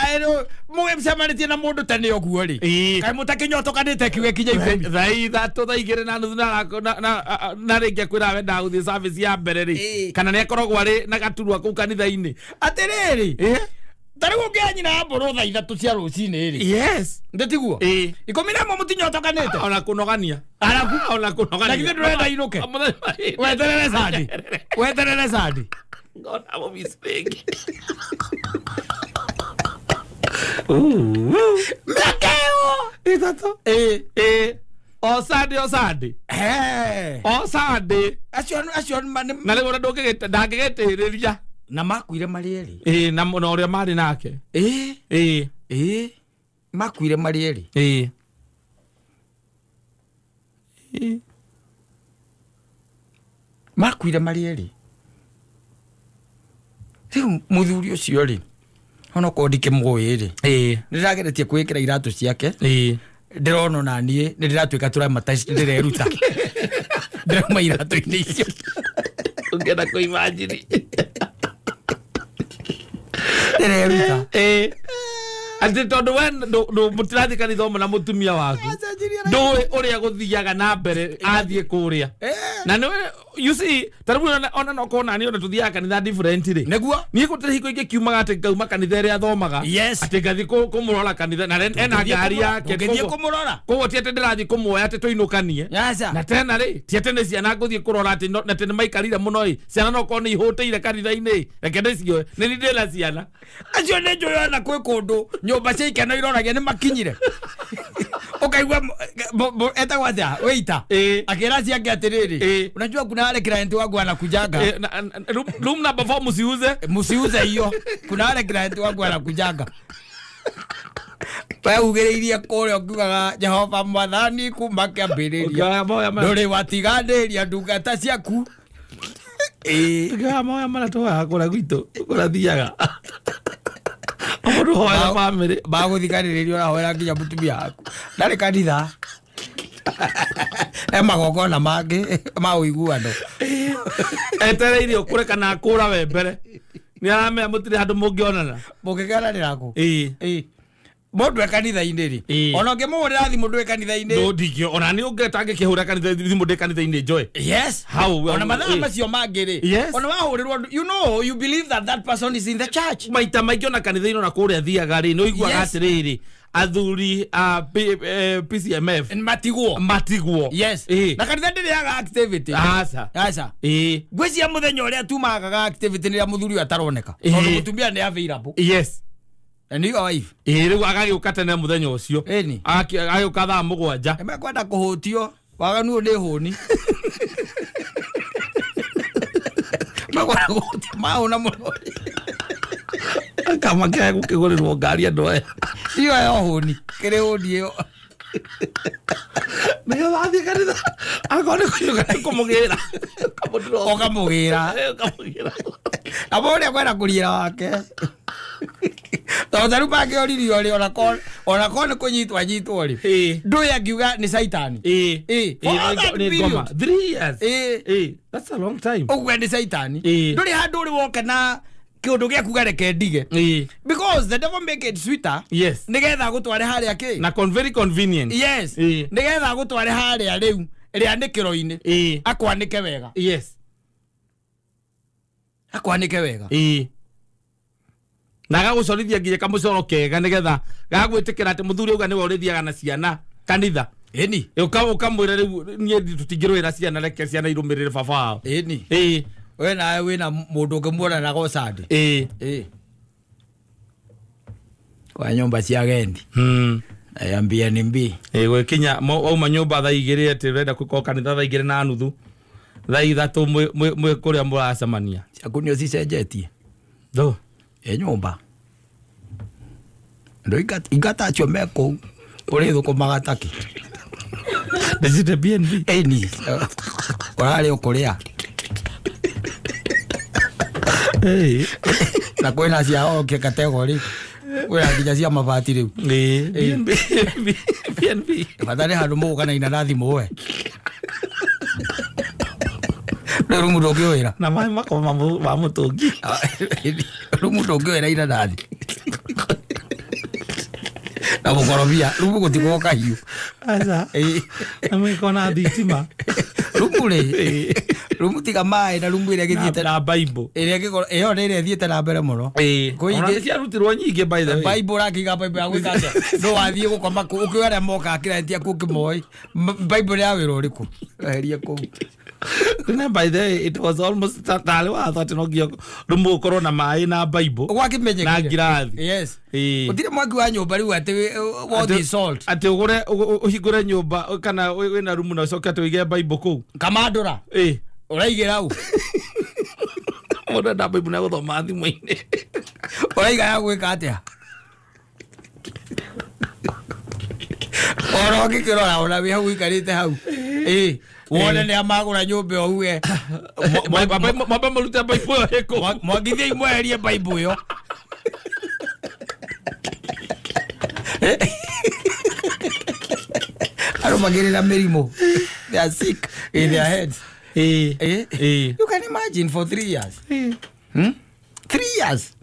Speaker 1: mũgĩcemanĩtie na mũndũ tene ũguo rĩ kaĩ mũtakĩnyotokanĩte kiuge kinya 10
Speaker 2: thaa 3 thaa 2 na nuthu na rĩngĩ akwĩra wendaga gũthiĩ service ya mbere rĩ kana nĩ akoragwo arĩ na gaturwa kũu kanitha-inĩ
Speaker 1: atĩrĩrĩ ta rĩu ũngĩoya nyina wa mbũrũ thaa 3 cia rũcinĩ rĩ.
Speaker 2: Yes.
Speaker 1: Ndĩtiguo 11 mũtinyotokanĩte
Speaker 2: ona kũnogania
Speaker 1: arabu
Speaker 2: ona kũnogania
Speaker 1: na githĩ ndũrenda inũke weterere Sunday weterere Sunday.
Speaker 2: God, I will be sick.
Speaker 1: Mĩaka
Speaker 2: 3. O Sunday, o Sunday. O Sunday.
Speaker 1: Acio
Speaker 2: na rĩu ona ndangĩgĩtĩrĩria.
Speaker 1: Na makuire marĩ erĩ.
Speaker 2: Na ũrĩa marĩ nake.
Speaker 1: Makuire marĩ erĩ. Makuire marĩ erĩ. Rĩu mũthuri ũcio rĩ onokorwo ndikĩmũĩ rĩ nĩ ndĩrageretie kwĩkĩra iratũ ciake ndĩrona ona niĩ nĩ ndĩratuĩka traumatized ndĩreruta ndĩrauma iratũ-inĩ icio
Speaker 2: ũngĩenda kũ-imagine
Speaker 1: ndĩreruta
Speaker 2: atĩ tondũ we mũtirathiĩ kanitha ũmwe na mũtumia waku ndũĩ ũrĩa gũthiaga na mbere athiĩ kũrĩa na nĩ you see ta rĩu ona no kona niĩ ona tũthiaga kanitha different rĩ
Speaker 1: nĩguo
Speaker 2: niĩ gũtirĩ hingo ingĩkiumaga atĩ ngauma kanitha ĩrĩa athomaga atĩ ngathiĩ kũmũrora kanitha na ena ngari yake
Speaker 1: ũngĩthiĩ kũmũrora
Speaker 2: koguo ti atĩ ndĩrathiĩ kũmuoya atĩ tũinũkanie na tena rĩ ti atĩ nĩ ciana ngũthiĩ kũrora atĩ nĩ maikarire mũno ĩ ciana no korwo nĩ ihũtĩire kanitha-inĩ reke ndĩcioe nĩ niĩ ndĩna ciana
Speaker 1: acio nĩ njũĩ ona kwĩ kũndũ nyũmba cia ikeno iroragia nĩ makinyire ukaigua etagwo atĩa wĩita akĩra ciake atĩrĩrĩ unajua kuna wale client wangu anakujaga
Speaker 2: room number 4 msiuze
Speaker 1: msiuze hiyo kuna wale client wangu anakujaga we ugĩrĩirie kũrĩa ũkiugaga Jehova mwathani kuma kĩambĩrĩria ndũrĩ watiganĩria ndungata ciaku
Speaker 2: Ũkĩoya moya marĩa tũhoyaga kũrĩa gwitũ kũrĩa thiaga mũndũ hoera bamĩrĩ
Speaker 1: bagũthikanĩrĩria ũrahoera nginya mũtumia waku ndarĩ kanitha e magongona mangĩ ma ũiguano
Speaker 2: etereire ũkũre kana akũra we mbere Nĩ aramenya mũtirĩ handũ mũngĩonana.
Speaker 1: Mũngĩkeranĩra kũ?
Speaker 2: Ĩĩ.
Speaker 1: Mũndũ e kanitha-inĩ rĩ. Ona ũngĩmũhũrĩra thimũ ndwĩ kanitha-inĩ.
Speaker 2: Ndũndingĩ ona nĩ ũngĩtangĩkĩhũra kanitha thimũ ndĩ kanitha-inĩ njoe.
Speaker 1: Yes.
Speaker 2: How?
Speaker 1: Ona mathaa macio mangĩ rĩ.
Speaker 2: Yes.
Speaker 1: Ona wahũrĩrwo, you know, you believe that that person is in the church.
Speaker 2: Maita maingĩ ona kanitha-inĩ ona kũrĩa thiaga rĩ, nĩ ũiguaga atĩrĩrĩ, athuri a PCMF
Speaker 1: matigwo.
Speaker 2: Matigwo.
Speaker 1: Yes. Na kanitha ndĩrĩaga activity.
Speaker 2: Aca.
Speaker 1: Aca. Ngwĩciria mũthenya ũrĩa tumagaga activity nĩ rĩrĩa mũthuri ũyũ ataroneka. Tondũ mũtumia nĩ available.
Speaker 2: Yes.
Speaker 1: And you wife.
Speaker 2: Rĩu agagĩũka tene mũthenya ũcio. Agagĩũka thaa 7.
Speaker 1: Nĩmekwenda kũhũtio. Waganu nĩ hũni. Mekwenda kũhũtio mahũna mũno.
Speaker 2: Akamakĩa gũkĩgũrĩrwo ngari andũ aya.
Speaker 1: Iyo yo hũni. Kĩrĩ hũni ĩyo.
Speaker 2: Nĩyo wathiĩ kanitha. Akorwo nĩ kũiyũka nĩ kũmũgĩra.
Speaker 1: Ũkamũgĩra.
Speaker 2: Ũkamũgĩra.
Speaker 1: Abo ũrĩa kwenda kũriĩra wake. Tondũ rĩu mangĩoririo rĩ, ona korwo nĩ kũnyitwo anyitwo rĩ, ndũĩ angiuga nĩ caitani.
Speaker 2: Nĩ ngoma. 3 years. That's a long time.
Speaker 1: Ũguo nĩ caitani. Ndũrĩ handũ ũrĩ woka na kĩũndũ gĩa kuga reke ndige. Because the devil make it sweeter.
Speaker 2: Yes.
Speaker 1: Nĩgetha agũtware harĩa kĩ?
Speaker 2: Na very convenient.
Speaker 1: Yes. Nĩgetha agũtware harĩa rĩu rĩanĩkĩro-inĩ. Akwanĩke wega.
Speaker 2: Yes.
Speaker 1: Akwanĩke wega.
Speaker 2: Na agagũcorithia nginya kamũcoro kega nĩgetha gagwĩtĩkĩra atĩ mũthuri auga nĩwe ũrĩthiaga na ciana kanitha.
Speaker 1: Ĩni.
Speaker 2: Ũkamwĩra rĩu niĩ tũtingĩrũĩra ciana, reke ciana irũmĩrĩre baba wao.
Speaker 1: Ĩni. We nawe wĩna mũndũ ũngĩmuona na gocandi. Kwa nyũmba cia agendi. Ya BNB.
Speaker 2: Gwĩkinya wauma nyũmba thaa 2 atĩ ũrenda gũkorwo kanitha thaa 2:30. Thaa 3 mwĩ kũrĩa mũracemania.
Speaker 1: Ciaku nĩ ũcicenjetie.
Speaker 2: Ndũ?
Speaker 1: Nyũmba. Andũ ingata acio me kũu ũrĩ thũkũmaga takĩ.
Speaker 2: Ndĩcite BNB.
Speaker 1: Ĩni. Ũrarĩ ũkũrĩa. Na kwĩna cia oke kategori. Kwĩna nginya cia mabati rĩu.
Speaker 2: BNB.
Speaker 1: Bata nĩ handũ mũgũka na inanathi mũwe. Rĩu rumu ndũngĩũĩra.
Speaker 2: Na maĩ makoma ma mũtũngi.
Speaker 1: Rumu ndũngĩũĩra inanathi. Na mũkorobia, rumu gũtigwo kahiũ.
Speaker 2: Aca. Na mwĩkona thitima.
Speaker 1: Rumu rĩ, rumu tiga maĩ na rumu ĩrĩa ĩgĩthiĩte
Speaker 2: na Bible.
Speaker 1: Ĩrĩa ĩgĩkorwo ĩyo nĩ ĩrĩa ĩthiĩte na mbere mũno.
Speaker 2: Ona nĩ ciarutirwo nyingĩ by the way.
Speaker 1: Bible ũrakiuga Bible ya gwĩka atĩa? Ndũ wathiĩ gũkoma kũ, ũkĩoya arĩa mokaga kĩrathi aku ũkĩmoĩ. Bible ya wĩra ũrĩkũ? Eherie kũu.
Speaker 2: Tena by the way, it was almost tarĩ watho atĩ no nginya rumu ũkorwo na maĩ na Bible.
Speaker 1: Gwakĩmenyekire.
Speaker 2: Na ngirathi.
Speaker 1: Yes. Gũtirĩ mwaki wa nyũmba rĩu atĩ what is salt.
Speaker 2: Atĩ ũgũre ũhingũre nyũmba kana wĩna rumu na ũcoke atĩ ũige Bible kũu.
Speaker 1: Kamandũra. Ũraigĩra ũ?
Speaker 2: Mũndũ enda Bible na gũthoma thimũ-inĩ.
Speaker 1: Ũraiga ya gwĩka atĩa? Oro ngĩkĩrora ona wĩ hau ũikarĩte hau. Wone nĩ amagũra nyũmba ĩyo uge.
Speaker 2: Mwambe mũrute Bible ĩyo ĩkũ.
Speaker 1: Mwangithiei mweherie Bible ĩyo. Andũ magĩrĩ na mĩrimũ. They are sick in their heads. You can imagine for 3 years. 3 years.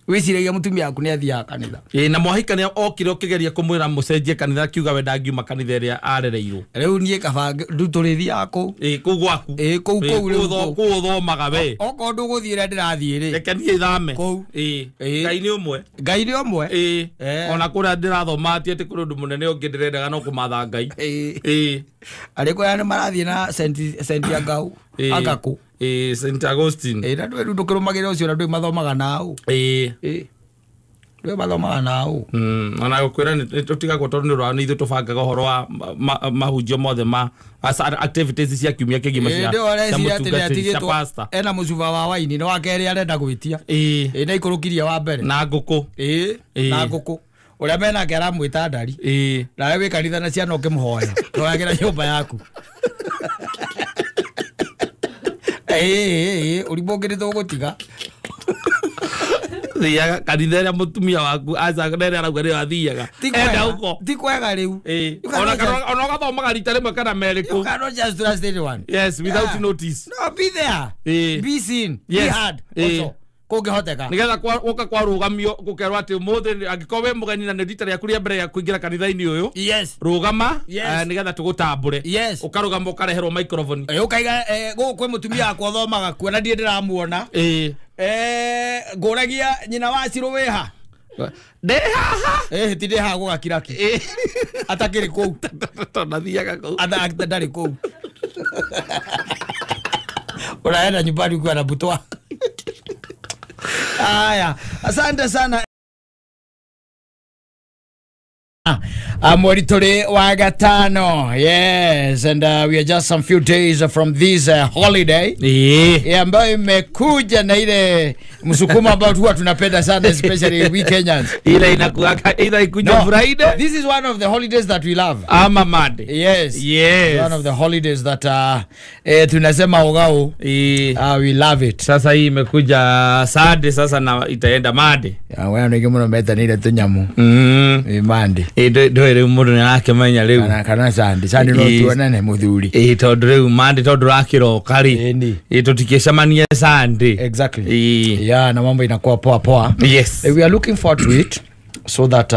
Speaker 1: Wĩciragia mũtumia waku nĩ athiaga kanitha.
Speaker 2: Na mwahikania okire ũkĩgeria kũmwĩra mũcenjie kanitha akiuga we ndangiuma kanitha ĩrĩa arereirwo.
Speaker 1: Rĩu niĩ kaba tũrĩthiaga kũu.
Speaker 2: Kũu gwaku.
Speaker 1: Kũu kũu rĩu
Speaker 2: kũu ũthomaga we.
Speaker 1: Okorwo ndũgũthiĩ ĩrĩa ndĩrathiĩ rĩ.
Speaker 2: Reke niĩ thame.
Speaker 1: Kũu.
Speaker 2: Ngai nĩ ũmwe.
Speaker 1: Ngai nĩ ũmwe.
Speaker 2: Ona kũrĩa ndĩrathoma ti atĩ kũrĩ ũndũ mũnene ũngĩ ndĩrendaga no kũmatha Ngai.
Speaker 1: Arĩ kũrĩa nĩ marathiĩ na Saint Angau. Agakũ.
Speaker 2: Saint Augustine.
Speaker 1: Na ndũĩ rĩu ndũkĩrũmagĩrĩra ũcio na ndũĩ mathomaga na ũ. Ndũĩ mathomaga na ũ.
Speaker 2: Ona gũkwĩra nĩ tũtigagwo tondũ nĩ ũndũ wa nĩ ithuĩ tũbangaga ũhoro wa mahunjio mothe ma activities cia kiumia kĩgima cia mũtungatĩri cia pastor.
Speaker 1: Ena mũcuba wa waini nĩ wa kerĩ arenda gwĩtia. Na ikũrũkirie wa mbere.
Speaker 2: Na ngũkũ.
Speaker 1: Na ngũkũ. Ũrĩa menake aramwĩta ndari. Nawe wĩ kanitha na ciana ũkĩmũhoya. Hoyagĩra nyũmba yaku. Ũrimũ ũngĩ nĩ tũgũtiga.
Speaker 2: Thiaga kanitha ĩrĩa mũtumia waku aca ĩrĩa arauga nĩyo athiaga. Enda huko.
Speaker 1: Ti kwega rĩu.
Speaker 2: Ona ũgathomaga rita rĩmwe kana merĩ kũ.
Speaker 1: You cannot just trust anyone.
Speaker 2: Yes, without notice.
Speaker 1: No, be there. Be seen. Be heard. Also. Kũngĩhoteka.
Speaker 2: Nĩgetha gũka kwarũgamio gũkerwo atĩ ũmũthĩ angĩkorwo wĩ mũgeni na nĩ rita rĩaku rĩa mbere ya kũingĩra kanitha-inĩ ũyũ.
Speaker 1: Yes.
Speaker 2: Rũgama
Speaker 1: Yes.
Speaker 2: nĩgetha tũgũtambũre.
Speaker 1: Yes.
Speaker 2: Ũkarũgama ũkareherwo microphone.
Speaker 1: Ũkaiga gũkũ kwĩ mũtumia wakwa ũthomaga kuo na ndiĩ ndĩramuona. Ngũragia nyina wa Cirũ wĩ ha?
Speaker 2: Ndĩ haha.
Speaker 1: Ti ndĩ haha gũgakira ki. Atakĩrĩ kũu.
Speaker 2: Tondũ athiaga kũu.
Speaker 1: Ndarĩ kũu. Unaenda nyumbani ukiwa na butwa. Aya, asante sana. Mweri tũrĩ wa gatano. Yes, and we are just some few days from this holiday. Yeah, ambayo imekuja na ile msukumo ambao huwa tunapenda sana, especially we Kenyans.
Speaker 2: Ile inakuwa either ikuja Friday.
Speaker 1: This is one of the holidays that we love.
Speaker 2: Ama Monday.
Speaker 1: Yes.
Speaker 2: Yes.
Speaker 1: One of the holidays that tunasema ogao. We love it.
Speaker 2: Sasa hii imekuja Sunday sasa na itaenda Monday.
Speaker 1: Yeah, wewe ndio mno meta ile tunyamu. Monday.
Speaker 2: Ndũĩ rĩu mũndũ nĩarakĩmenya rĩu.
Speaker 1: Kana Sunday. Sunday no tuonane mũthuri.
Speaker 2: Tondũ rĩu Monday tondũ ũrakĩroka rĩ. Tũtikĩcemanie Sunday.
Speaker 1: Exactly. Yeah, na mambo inakuwa poa poa.
Speaker 2: Yes.
Speaker 1: We are looking forward to it so that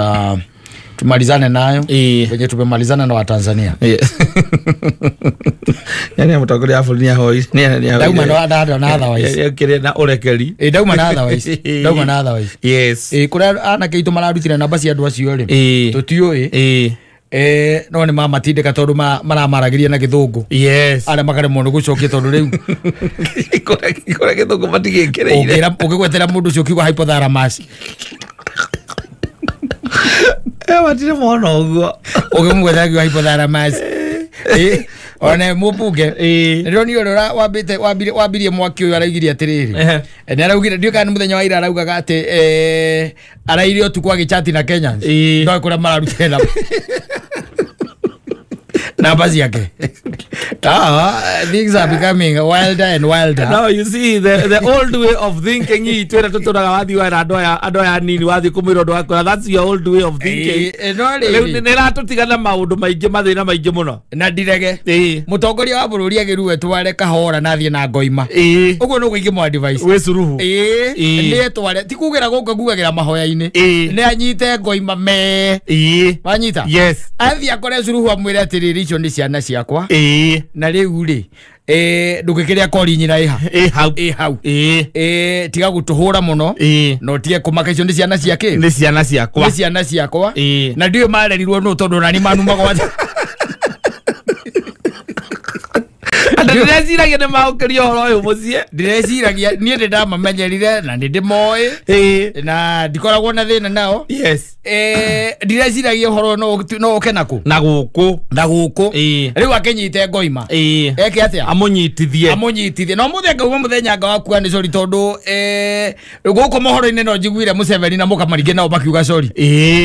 Speaker 1: tumalizane nayo wenye tumemalizana na Watanzania.
Speaker 2: Yani mũtongoria wa bũrũri nĩahoi.
Speaker 1: Ndauma na otherwise.
Speaker 2: Nĩokire na ũrekeri.
Speaker 1: Ndauma na otherwise. Ndauma na otherwise.
Speaker 2: Yes.
Speaker 1: Kũrĩa anake aitũ mararutire namba cia andũ acio rĩ. Tũtiũĩ. No nĩ mamatindĩka tondũ maramaragĩria na gĩthũngũ.
Speaker 2: Yes.
Speaker 1: Arĩa makaremwo nĩ gũcokia tondũ rĩu.
Speaker 2: Kũrĩa gĩthũngũ matigĩkĩrĩire.
Speaker 1: Ũngĩgwetera mũndũ ũcio ũkiuga hypothalamus.
Speaker 2: Matirĩ mona ũguo.
Speaker 1: Ũngĩmũgwetera akiuga hypothalamus. Ona mũmbunge ndĩronire ũrĩa wambĩte wambirie mwaki ũyũ araugirie atĩrĩrĩ. Nĩ araugire ndiũĩ kana nĩ mũthenya wa ira araugaga atĩ araire ũtukũ agĩchati na Kenyans. No kũrĩa mararutire namba ciake. Things are becoming wilder and wilder.
Speaker 2: Now you see the old way of thinking itwira tuturaga wathi wa andu aya nini wathi kumwira undu wakora. That's your old way of thinking. Riu niratutigana maundu maingi mathina maingi muno.
Speaker 1: Na ndirege. Mutongoria wa bururi agiruwe tware kahora na thie na ngoima. Uguo no gwiki advice.
Speaker 2: Wi Suruhu.
Speaker 1: Ni tware ti kugira guko ngugagira mahoya-ini. Ni anyite ngoima me. Wanyita?
Speaker 2: Yes.
Speaker 1: Athi akore Suruhu amwire atiriri icio ni ciana ciakwa. Na riu ri ndũngĩkĩrĩa kori nyina ĩha ĩ hau tiga gũtũhũra mũno no tige kũmaka icio nĩ ciana ciake
Speaker 2: nĩ ciana ciakwa
Speaker 1: nĩ ciana ciakwa na ndiũĩ marerirwo nũ tondũ nani manumaga
Speaker 2: andũ ndĩreciragia nĩ maũkĩria ũhoro ũyũ mũciĩ
Speaker 1: ndĩreciragia niĩ nĩ ndamamenyerire na nĩ ndĩmoĩ na ndikoragwo na thĩna nao.
Speaker 2: Yes.
Speaker 1: Ndĩreciragia ũhoro no ũke nakũ
Speaker 2: na gũkũ
Speaker 1: na gũkũ rĩu akĩnyite ngoima eke atĩa amũnyitithie no mũthenya ngauma mũthenya nga wakua nĩ sorry tondũ gũkũ mohoro-inĩ no njiguire Museveni na Mũkamarigĩ nao makiuga sorry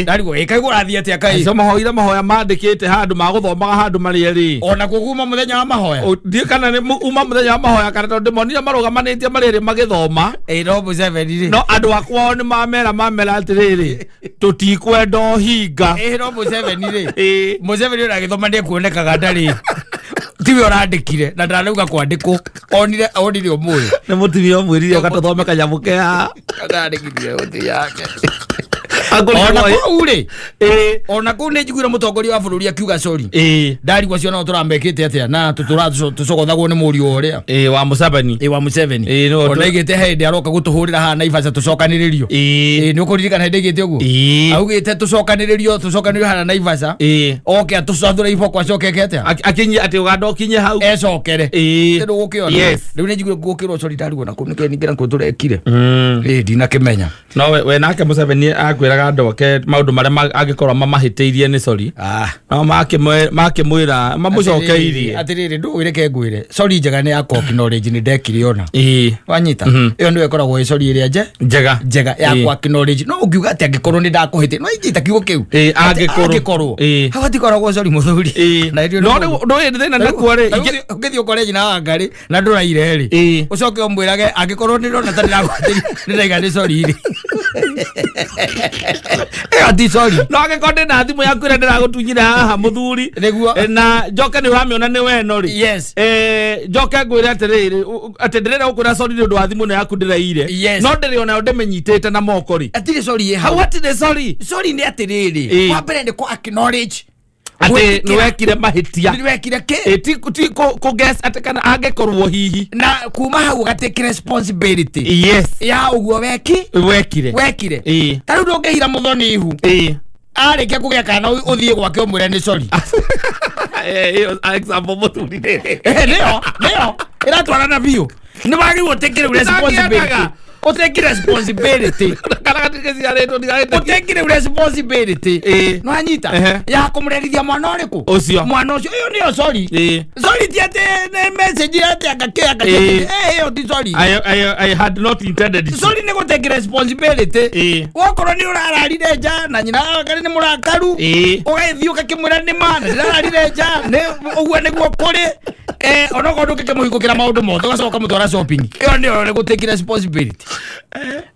Speaker 1: ndarigwo ĩkaigua ũrathiĩ atĩa kaĩ
Speaker 2: acio mahoire mahoya mandĩkĩte handũ magũthomaga handũ marĩ erĩ
Speaker 1: ona kũguma mũthenya wa mahoya
Speaker 2: ndiĩ kana nĩ uma mũthenya wa mahoya kana tondũ ndĩmonire marũgamanĩtie marĩ erĩ magĩthoma
Speaker 1: no Museveni rĩ
Speaker 2: no andũ akwao nĩ mamera atĩrĩrĩ tũtikwenda ũhinga
Speaker 1: no Museveni rĩ Museveni ũragĩthoma nĩekuonekaga ndarĩ tiwe ũrandĩkire na ndanauga kwandĩkwo onire ũmũthĩ
Speaker 2: nĩ mũtumia ũmwĩrire ũgatũthome kanyamũ ke haha
Speaker 1: ndandĩkithire mũtumia wake ona kũu rĩ ona kũu nĩ njiguire mũtongoria wa bũrũri akiuga sorry ndarigwo cio no tũramekĩte atĩa na tũcogothagwo nĩ mũriũ ũrĩa
Speaker 2: wa Museveni
Speaker 1: wa Museveni ona aigĩte hĩndĩ aroka gũtũhũrĩra haha Naivasha tũcokanĩrĩrio nĩ ũkũririkana hĩndĩ aigĩte ũguo augĩte tũcokanĩrĩrio haha Naivasha oke atũcathũre iboko acoke eke atĩa
Speaker 2: akinye atĩ Uganda ũkinye hau
Speaker 1: ecokere ndũgũkĩona rĩu nĩ njiguire gũkĩrwo sorry ndarigwo na kũu nĩkĩĩ ningĩ na kũu tũrekire ndinakĩmenya
Speaker 2: no we nake Museveni akwĩraga andũ ake maũndũ marĩa angĩkorwo mamahĩtĩirie nĩ sorry no makĩmwĩra mamũcokeirie
Speaker 1: atĩrĩrĩ ndũĩ reke ngwĩre sorry njega nĩ ya acknowledge nĩ ndekire ona wanyita ĩyo nĩyo ĩkoragwo ĩ sorry ĩrĩa njega ya acknowledge no ũngiuga atĩ angĩkorwo nĩ ndakũhĩtĩria no ingĩta kiugo kĩu angĩkorwo hau hatikoragwo sorry mũthuri
Speaker 2: no ndũĩ thĩna nakuo rĩ
Speaker 1: ũngĩthiĩ ũkore nyina wa Ngarĩ na ndũraire rĩ ũcoke ũmwĩrage angĩkorwo nĩ ndona ta ndĩrakũhĩtĩria nĩ ndaiga nĩ sorry rĩ Ĩyo ti sorry.
Speaker 2: No angĩkorwo ndĩna thimũ yaku ĩrĩa ndĩragũtunyire haha mũthuri
Speaker 1: Nĩguo.
Speaker 2: Na njoke nĩ ũramĩona nĩ weno rĩ.
Speaker 1: Yes.
Speaker 2: Njoke ngwĩre atĩrĩrĩ, atĩ ndĩrenda gũkwĩra sorry nĩ ũndũ wa thimũ ĩno yaku ndĩraire.
Speaker 1: Yes.
Speaker 2: No ndĩrĩ onayo ndĩmĩnyitĩte na moko rĩ.
Speaker 1: Atirĩ sorry ĩ
Speaker 2: Hau
Speaker 1: hau.
Speaker 2: hatirĩ sorry.
Speaker 1: Sorry nĩ atĩrĩrĩ, wa mbere nĩ kũ acknowledge
Speaker 2: atĩ nĩ wekire mahĩtia.
Speaker 1: Nĩ wekire kĩ.
Speaker 2: Ti kũ guess atĩ kana angĩkorwo hihi.
Speaker 1: Na kuma hau ũgatake responsibility
Speaker 2: Yes.
Speaker 1: ya ũguo weki
Speaker 2: Wekire.
Speaker 1: Wekire. Ta rĩu ndũngĩhira mũthoni ihu arĩkia kũgĩa kana ũthiĩ gwake ũmwĩre nĩ sorry.
Speaker 2: Ĩyo example mũthuri.
Speaker 1: Nĩyo ĩratwarana biũ. Nĩ wagĩrĩirwo ũtake rĩu responsibility, ũtake responsibility.
Speaker 2: Kana gatigĩciarĩtwo ndigagĩtĩkie.
Speaker 1: Ũtake rĩu responsibility. Nĩ wanyita?
Speaker 2: Ehe.
Speaker 1: Ya kũmũrerithia mwana ũrĩkũ?
Speaker 2: Ũcio.
Speaker 1: Mwana ũcio. Ĩyo nĩyo sorry. Sorry ti atĩ nĩ message atĩ anga kĩ. Ĩyo ti sorry.
Speaker 2: I had not intended it.
Speaker 1: Sorry nĩ gũtake responsibility. Wokorwo nĩ ũrararire nja na nyina karĩ nĩ mũrakaru, ũgagĩthiĩ ũgakĩmwĩra nĩ ma na ndĩrararire nja, nĩ ũguo nĩguo kũrĩ, onokorwo ndũngĩkĩmũhingũkĩra maũndũ mothe, ũgacoka ũkamũtwara shopping. Ĩyo nĩyo nĩ gũtake responsibility.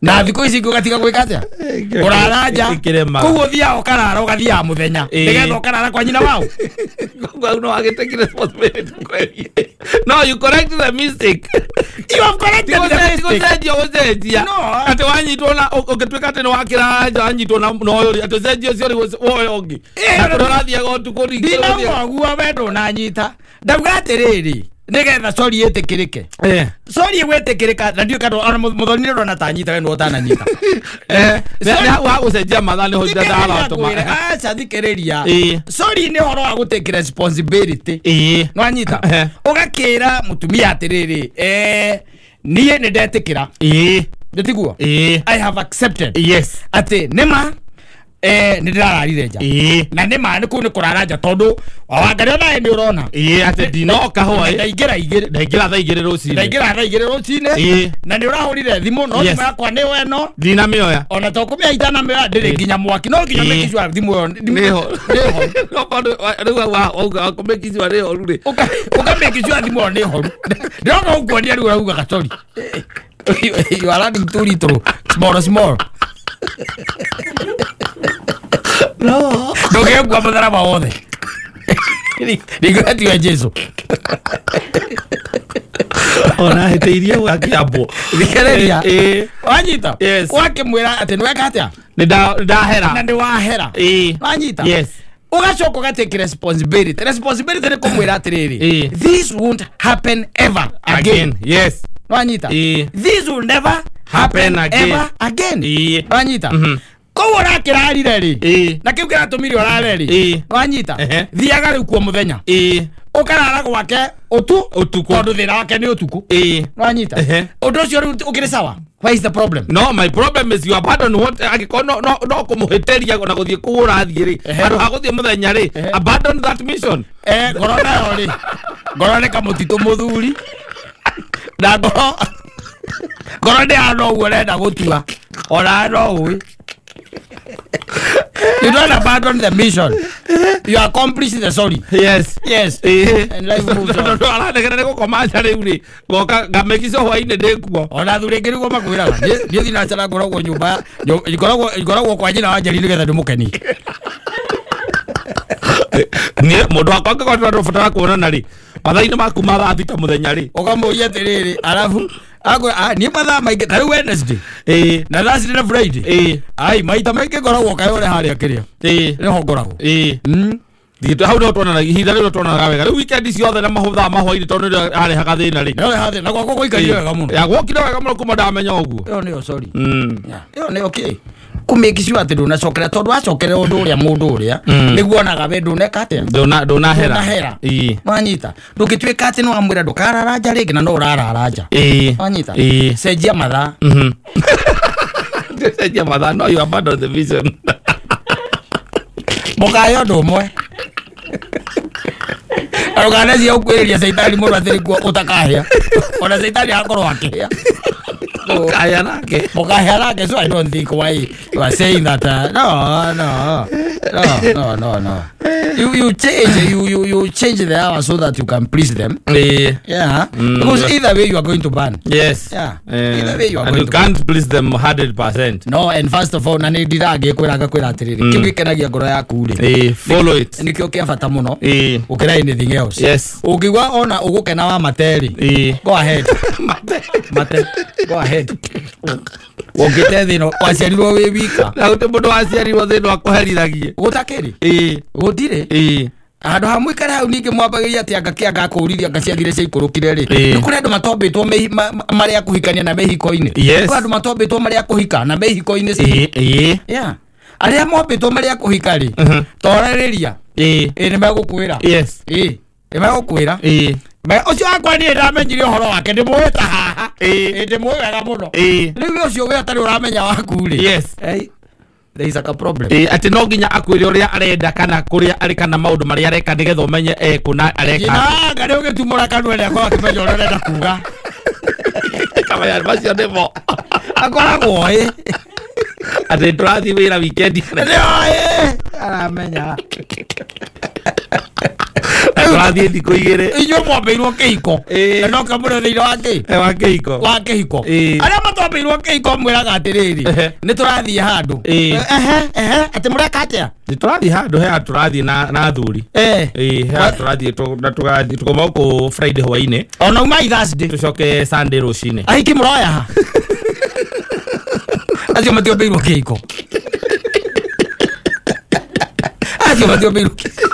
Speaker 1: Na thikũ ici ingĩ ũgatiga gwĩka atĩa? Kũrara nja.
Speaker 2: Ĩkĩremaga.
Speaker 1: Koguo ũthiaga ũkarara, ũgathiaga mũthenya nĩgetha ũkarara kwa nyina wao.
Speaker 2: Koguo no agĩtake responsibility kweli. No, you correct the mistake.
Speaker 1: You have corrected the mistake.
Speaker 2: Gũcenjia gũcenjia.
Speaker 1: No.
Speaker 2: Atĩ wanyitwo na ũngĩtuĩka atĩ nĩ wakĩra nja wanyitwo na ũyũ rĩ, atĩ ũcenjie ũcio rĩ woe ũngĩ. Na kũrĩa ũrathiaga ũtukũ ningĩ
Speaker 1: Ndinauga ũguo, we ndũnanyita. Ndauga atĩrĩrĩ, nĩgetha sorry ĩtĩkĩrĩke, sorry gwĩtĩkĩrĩka, na ndiũĩ kana ona mũthoni nĩ ũrona tanyita, we nĩwe ũtananyita.
Speaker 2: Nĩ hau ha gũcenjia mathaa nĩho ndaratũma.
Speaker 1: Aca, thikĩrĩria. Sorry nĩ ũhoro wa gũtake responsibility. Nĩwanyita? Ũgakĩra mũtumia atĩrĩrĩ, niĩ nĩ ndetĩkĩra, nĩtiguo? I have accepted atĩ nĩma nĩ ndĩrararire nja. Na nĩma nĩ kũu nĩ kũrara nja, tondũ wawangari onawe nĩ ũrona.
Speaker 2: Atĩ ndinoka hwaĩ.
Speaker 1: Ndaingĩra 2.
Speaker 2: Ndaingĩra thaa 2 rũcinĩ.
Speaker 1: Ndaingĩra thaa 2 rũcinĩ. Na nĩ ũrahũrire thimũ, no thimũ yakwa nĩ weno.
Speaker 2: Ndinamĩoya.
Speaker 1: Ona to kũmĩoya itanamĩoya, ndĩrĩ nginya mwaki, no nginya make sure thimũ ĩyo
Speaker 2: Nĩho.
Speaker 1: Nĩho.
Speaker 2: Rĩu wauga kũmake sure nĩ horu rĩ.
Speaker 1: Ũka make sure thimũ ĩyo nĩ horu. Ndĩroka gũkuonia rĩu ũraugaga sorry. You are running too little, small small.
Speaker 2: No.
Speaker 1: Ndũngĩgĩkua mũtharaba wothe. Rigatiwe Jesu.
Speaker 2: Ona hĩtĩirie gakĩambwo.
Speaker 1: Thikĩrĩria. Wanyita?
Speaker 2: Yes.
Speaker 1: Wakĩmwĩra atĩ nĩweka atĩa?
Speaker 2: Nĩ ndahera.
Speaker 1: Na nĩ wahera. Wanyita?
Speaker 2: Yes.
Speaker 1: Ũgacoka ũgatake responsibility. Responsibility nĩ kũmwĩra atĩrĩrĩ, this won't happen ever again.
Speaker 2: Again. Yes.
Speaker 1: Wanyita? This will never
Speaker 2: happen again.
Speaker 1: Ever again. Wanyita? Koguo ũrakĩrarire rĩ, na kĩu kĩratũmire ũrare rĩ, wanyita? Thiaga rĩu kuo mũthenya, ũkarara gwake
Speaker 2: Ũtukũ.
Speaker 1: tondũ thĩna wake nĩ ũtukũ. Wanyita? Ũndũ ũcio rĩu ũkĩrĩ sawa. Where is the problem?
Speaker 2: No, my problem is you abandon what angĩkorwo no kũmũhĩtĩria ona gũthiĩ kũu ũrathiĩ rĩ, handũ ha gũthiĩ mũthenya rĩ, abandon that mission.
Speaker 1: Ngoro nayo rĩ, ngoro nĩ kamũtitũ mũthuri, na ngoro ndĩ hana ũguo ũrenda gũtua, ona no ũĩ. You don't abandon the mission. You accomplish the sorry.
Speaker 2: Yes.
Speaker 1: Yes. And life moves on.
Speaker 2: Tondũ aranegena nĩ gũkoma nja rĩu rĩ, ngoka ngamake sure hwainĩ ndĩkuo.
Speaker 1: Ona athuri aingĩ nĩguo makwĩraga. Niĩ thinacara ngoragwo nyũmba, ngoragwo kwa nyina wa Njeri nĩgetha ndĩmũkenie.
Speaker 2: Niĩ mũndũ wakwa angĩkorwo ndĩrabatara kuonana rĩ, mathaa-inĩ maku ma thaa 6 mũthenya rĩ,
Speaker 1: Ũkamũria atĩrĩrĩ, arabu niĩ mathaa maingĩ ta rĩu Wednesday na Thursday na Friday, ai maita maingĩ ngoragwo Kayore harĩa kĩrĩa, nĩho ngoragwo.
Speaker 2: Thiĩte hau nĩho tuonanaga, ihinda rĩu tuonanaga wega. Rĩu weekend ciothe na mathaa ma hwainĩ tondũ nĩrĩo arehaga thĩna rĩ.
Speaker 1: Nĩho hathĩ na gwakwa gũikarire wega mũno.
Speaker 2: Ya gwokire wega mũno kuma ndamenya ũguo.
Speaker 1: Ĩyo nĩyo sorry. Ĩyo nĩyo kĩ kũmake sure atĩ ndũnacokera, tondũ wacokerera ũndũ ũrĩa mũndũ ũrĩa nĩguo onaga we ndũneka atĩa?
Speaker 2: Ndũnahera.
Speaker 1: Ndũnahera. Wanyita? Ndũngĩtuĩka atĩ nĩ wamwĩra ndũkarara nja rĩngĩ na no ũrarara nja. Wanyita? Cenjia mathaa.
Speaker 2: Cenjia mathaa, no you abandon the vision.
Speaker 1: Mũkae ũndũ ũmwe. Ndũkanecia gũkuhĩrĩria caitani mũno atĩ nĩguo ũtakahĩa. Ona caitani agakorwo akĩhĩa.
Speaker 2: Mukaya nake.
Speaker 1: Mukaya nake. So I don't think why you are saying that. No, no. No, no, no, no. You change you change the hour so that you can please them. Yeah. Because either way you are going to ban.
Speaker 2: Yes.
Speaker 1: Yeah. Either way you are
Speaker 2: and
Speaker 1: going
Speaker 2: you
Speaker 1: to
Speaker 2: can't
Speaker 1: ban.
Speaker 2: Please them 100%.
Speaker 1: No, and first of all na ni ndirage kwiraga kwira atiriri. Kiu gikenagia ngoro yaku ri.
Speaker 2: Follow it.
Speaker 1: Nikio kia bata muno. Ukira anything else.
Speaker 2: Yes.
Speaker 1: Ukigwa ona ugukena wa materi. Go ahead. Mate. Go ahead. Ũngĩte thĩna waciarirwo wĩ wika.
Speaker 2: Na gũtirĩ mũndũ waciarirwo thĩna akũherithagie.
Speaker 1: Gũtakĩrĩ. Gũtirĩ. Handũ ha mũikare hau ningĩ mwambagĩria atĩ anga kĩanga akũũririe anga ciathire ciaikũrũkire rĩ. Nĩ kũrĩ andũ matombĩtwo marĩ a kũhikania na me hiko-inĩ.
Speaker 2: Yes.
Speaker 1: Kũrĩ andũ matombĩtwo marĩ a kũhika na me hiko-inĩ. Yeah. Arĩa mombĩtwo marĩ a kũhika rĩ. Torerĩria. Nĩ megũkwĩra.
Speaker 2: Yes.
Speaker 1: Nĩ megũkwĩra. Ũcio wakwa niĩ ndamenyire ũhoro wake ndĩmũĩ ta haha. Ndĩmũĩ wega mũno. Rĩu ũcio we ũtarĩ ũramenya waku rĩ.
Speaker 2: Yes.
Speaker 1: There is a problem.
Speaker 2: Atĩ no nginya akwĩre ũrĩa arenda kana kũrĩa arĩ kana maũndũ marĩa areka nĩgetha ũmenye kũna areka.
Speaker 1: Nginanga nĩ ũgĩtumũra kanua nĩ akorwo akĩmenya ũrĩa ũrenda kuga.
Speaker 2: Kamaya macio nĩmo.
Speaker 1: Akoragwo oĩ.
Speaker 2: Atĩ tũrathiĩ wĩra weekend.
Speaker 1: Nĩ oĩ. Aramenya.
Speaker 2: Tũrathiĩ thikũ igĩrĩ.
Speaker 1: Inyuĩ mwambĩirwo kĩhiko. Na no kĩo mũrĩ thĩinĩ wa kĩ?
Speaker 2: Wa kĩhiko.
Speaker 1: Wa kĩhiko. Arĩa matwambĩirwo kĩhiko mwĩraga atĩrĩrĩ, nĩ tũrathiĩ handũ. Atĩ mũreka atĩa?
Speaker 2: Nĩ tũrathiĩ handũ he tũrathiĩ na athuri. He tũrathiĩ na tũgathiĩ tũkoma gũkũ Friday hwainĩ.
Speaker 1: Ona uma Thursday.
Speaker 2: Tũcoke Sunday rũcinĩ.
Speaker 1: Ahiki mũroya ha? Acio matiombĩirwo kĩhiko. Acio matiombĩirwo kĩhiko.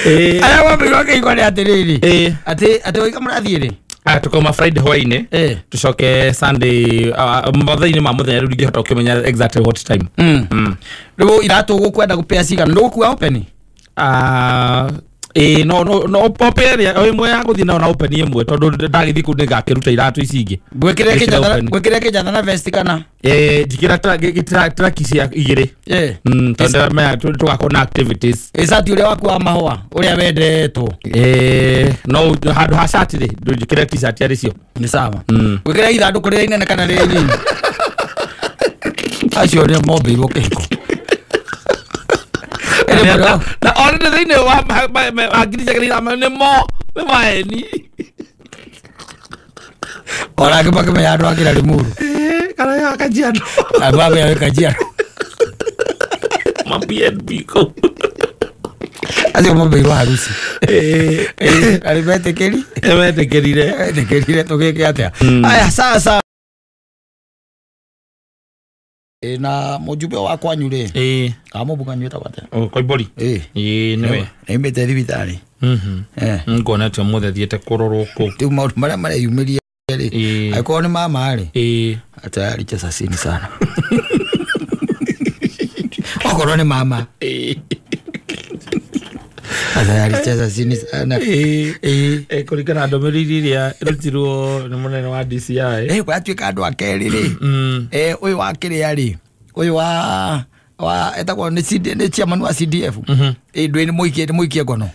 Speaker 1: Arĩa mwambĩirwo kĩhiko nĩ atĩrĩrĩ. Atĩ oiga mũrathiĩ rĩ?
Speaker 2: Tũkauma Friday hwainĩ. Tũcoke Sunday mathaa-inĩ ma mũthenya rĩu ndingĩhota gũkĩmenya exactly what time.
Speaker 1: Rĩu iratũ ũgũkwenda gũpea cigana? Ndũgũkua open?
Speaker 2: No no open ĩrĩa ĩmwe ya gũthiĩ nayo na open ĩmwe tondũ ndagĩthiĩ kũu nĩngakĩruta iratũ ici ingĩ.
Speaker 1: Ngwĩkĩre kĩnjatha na vest kana?
Speaker 2: Njĩkĩra traki cia igĩrĩ. Tondũ maya tũgakorwo na activities.
Speaker 1: Ĩcati ũrĩa waku wa mahũa ũrĩa wendetwo.
Speaker 2: No handũ ha cati rĩ ndũnjĩkĩre t-shirt arĩ cio.
Speaker 1: Nĩ sawa. Ngwĩkĩre ithandũkũ rĩrĩa inene kana rĩrĩa inini? Acio nĩo mombĩirwo kĩhiko.
Speaker 2: Na already thĩinĩ wa ngiri ciake nĩ mo nĩ maeni.
Speaker 1: Ona angĩ makĩmenya andũ akĩra Limuru.
Speaker 2: Kana ya Kajiado.
Speaker 1: Andũ amenya wĩ Kajiado.
Speaker 2: Ma PNP kũu.
Speaker 1: Acio mombĩirwo harusi. Arĩ metĩkĩri?
Speaker 2: Metĩkĩrire.
Speaker 1: Metĩkĩrire tũgĩke atĩa? Aya sawa sawa. Na mũjumbe wa kwanyu rĩ. Kamũmbunga wĩtagwo atĩa?
Speaker 2: Koimbori. Nĩwe.
Speaker 1: Nĩaumĩte thibitarĩ.
Speaker 2: Nguona atĩ ũmũthĩ athiĩte kũrorwo kũu.
Speaker 1: Rĩu maũndũ marĩa mareyumĩria rĩ, angĩkorwo nĩ mama rĩ, tayari cheza chini sana. Okorwo nĩ mama. Tayari cheza chini sana.
Speaker 2: Kũringana na ndũmĩrĩri ĩrĩa ĩrutirwo nĩ mũnene wa DCI.
Speaker 1: Gwatuĩka andũ a kerĩ rĩ. Ũyũ wa kĩrĩa rĩ, ũyũ wa etagwo nĩ chairman wa CDF. Ndwĩ nĩ mũikie ngono.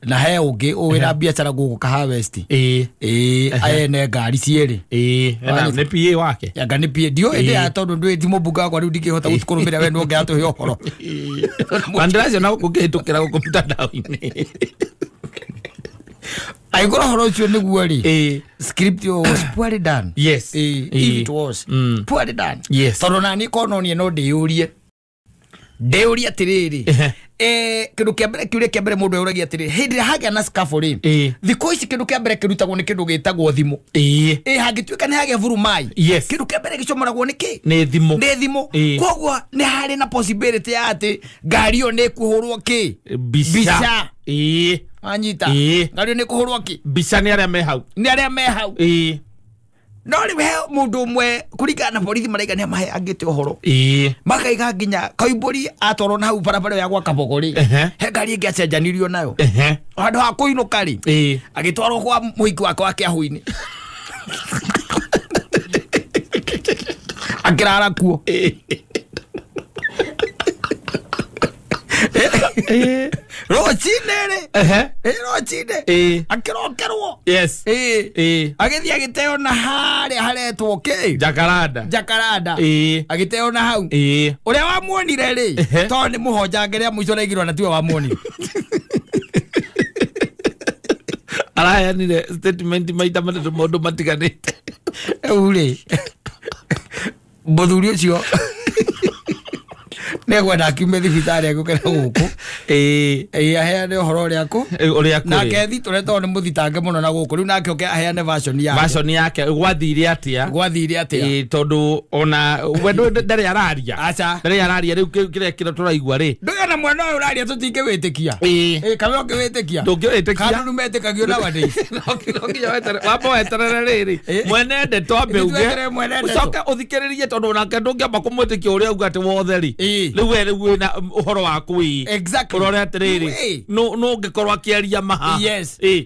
Speaker 1: Na he ũngĩ wĩna biacara gũkũ Kahawa West. Ene ngari cierĩ.
Speaker 2: Nĩ PA wake.
Speaker 1: Anga nĩ PA. Ndiũĩ ndĩ ya tondũ ndwĩ ti mũmbunge wakwa rĩu ndingĩhota gũkũrũmĩrĩra we nĩwe ũngĩratũhe ũhoro.
Speaker 2: Na ndĩraciona gũkũ ngĩhĩtũkĩra gũkũ mtandao-inĩ.
Speaker 1: Angĩkorwo ũhoro ũcio nĩguo rĩ, script was poorly done.
Speaker 2: Yes.
Speaker 1: If it was poorly done.
Speaker 2: Yes.
Speaker 1: Tondũ nani korwo no niĩ no ndĩyũrie. Ndĩyũrie atĩrĩrĩ. Kĩndũ kĩa mbere kĩũria kĩa mbere mũndũ eyũragia atĩrĩrĩ, hĩndĩ ĩrĩa hagĩa na scuffle rĩ, thikũ ici kĩndũ kĩa mbere kĩrutagwo nĩ kĩndũ gĩtagwo thimũ. Hangĩtuĩka nĩ hagĩa vurumai, kĩndũ kĩa mbere gĩcomoragwo nĩ kĩ?
Speaker 2: Nĩ thimũ.
Speaker 1: Nĩ thimũ. Koguo nĩ harĩ na possibility ya atĩ ngari ĩyo nĩ ĩkũhũrwo kĩ?
Speaker 2: Mbica.
Speaker 1: Wanyita. Ngari ĩyo nĩ ĩkũhũrwo kĩ?
Speaker 2: Mbica nĩ arĩa me hau.
Speaker 1: Nĩ arĩa me hau. No rĩu he mũndũ ũmwe kũringana na borithi maraiga nĩ amaheangĩte ũhoro. Makaiga nginya Koimbũri atwarwo na hau barabara ya gwa Kabogo rĩ, he ngari ĩngĩ acenjanirio nayo. Handũ ha kũinũka rĩ, agĩtwarwo kwa mũhiki wake wa Kĩahũ-inĩ. Akĩrara kuo. Rũcinĩ rĩ.
Speaker 2: Ehe.
Speaker 1: Rũcinĩ.
Speaker 2: Ĩĩ.
Speaker 1: Akĩrokerwo.
Speaker 2: Yes.
Speaker 1: Ĩĩ.
Speaker 2: Ĩĩ.
Speaker 1: Agĩthiĩ agĩteo na harĩa haretwo kĩ?
Speaker 2: Jacaranda.
Speaker 1: Jacaranda.
Speaker 2: Ĩĩ.
Speaker 1: Agĩteo na hau.
Speaker 2: Ĩĩ.
Speaker 1: Ũrĩa wamuonire rĩ,
Speaker 2: Ehe.
Speaker 1: tondũ nĩ mũhonjange rĩa mũico raigirwo na tiwe wamuonire.
Speaker 2: Araheanire statement maita matatũ maũndũ matiganĩte.
Speaker 1: Rĩu rĩ, mũthuri ũcio nĩegwenda akiume thibitarĩ agĩũke na gũkũ.
Speaker 2: Ĩĩ.
Speaker 1: Ĩĩ, aheane ũhoro ũrĩa kũ.
Speaker 2: Ũrĩa kũrĩ.
Speaker 1: Nake thitũre tondũ nĩ mũthitange mũno na gũkũ. Rĩu nake oke aheane version yake.
Speaker 2: Version yake gwathire atĩa?
Speaker 1: Gwathire atĩa?
Speaker 2: Ĩĩ, tondũ ona we ndarĩ araria.
Speaker 1: Aca.
Speaker 2: Ndarĩ araria rĩu kĩrĩa kĩrĩa tũraigua rĩ.
Speaker 1: Ndũgĩ na mwena ũyũ ũraria tũtingĩwĩtĩkia.
Speaker 2: Ĩĩ.
Speaker 1: Ĩĩ, kawe ũngĩwĩtĩkia.
Speaker 2: Ndũngĩwĩtĩkia.
Speaker 1: Kandu metĩkagio nowadays.
Speaker 2: No nginya weterere, wamba weterere rĩrĩ.
Speaker 1: Ĩĩ.
Speaker 2: Mwene ndeto ambe
Speaker 1: Ithuĩ
Speaker 2: uge.
Speaker 1: tweterere mwene ndeto.
Speaker 2: Ũcoke ũthikĩrĩrie tondũ onake ndũngĩamba kũmwĩtĩkia ũrĩa auga atĩ wothe rĩ.
Speaker 1: Ĩĩ.
Speaker 2: Rĩu we rĩu wĩna ũhoro waku ĩ.
Speaker 1: Exactly.
Speaker 2: Ũrore atĩrĩrĩ.
Speaker 1: Ĩĩ.
Speaker 2: Nũ ũngĩkorwo akĩaria maha.
Speaker 1: Yes.
Speaker 2: Ĩĩ.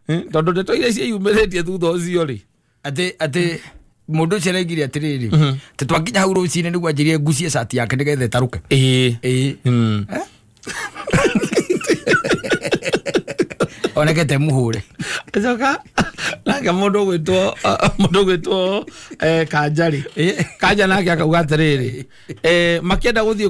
Speaker 2: Tondũ ndeto iria ciĩyumĩrĩtie thutha ũcio rĩ.
Speaker 1: Atĩ mũndũ ũcio araigire atĩrĩrĩ, atĩ twakinya hau rũcinĩ nĩguo anjĩrire ngucie cati yake nĩgetha ĩtarũke.
Speaker 2: Ĩĩ.
Speaker 1: Ĩĩ. Onekete mũhũre.
Speaker 2: Acoka nake mũndũ ũgwĩtwo Kanja rĩ.
Speaker 1: Ĩĩ.
Speaker 2: Kanja nake akauga atĩrĩrĩ, makĩenda gũthiĩ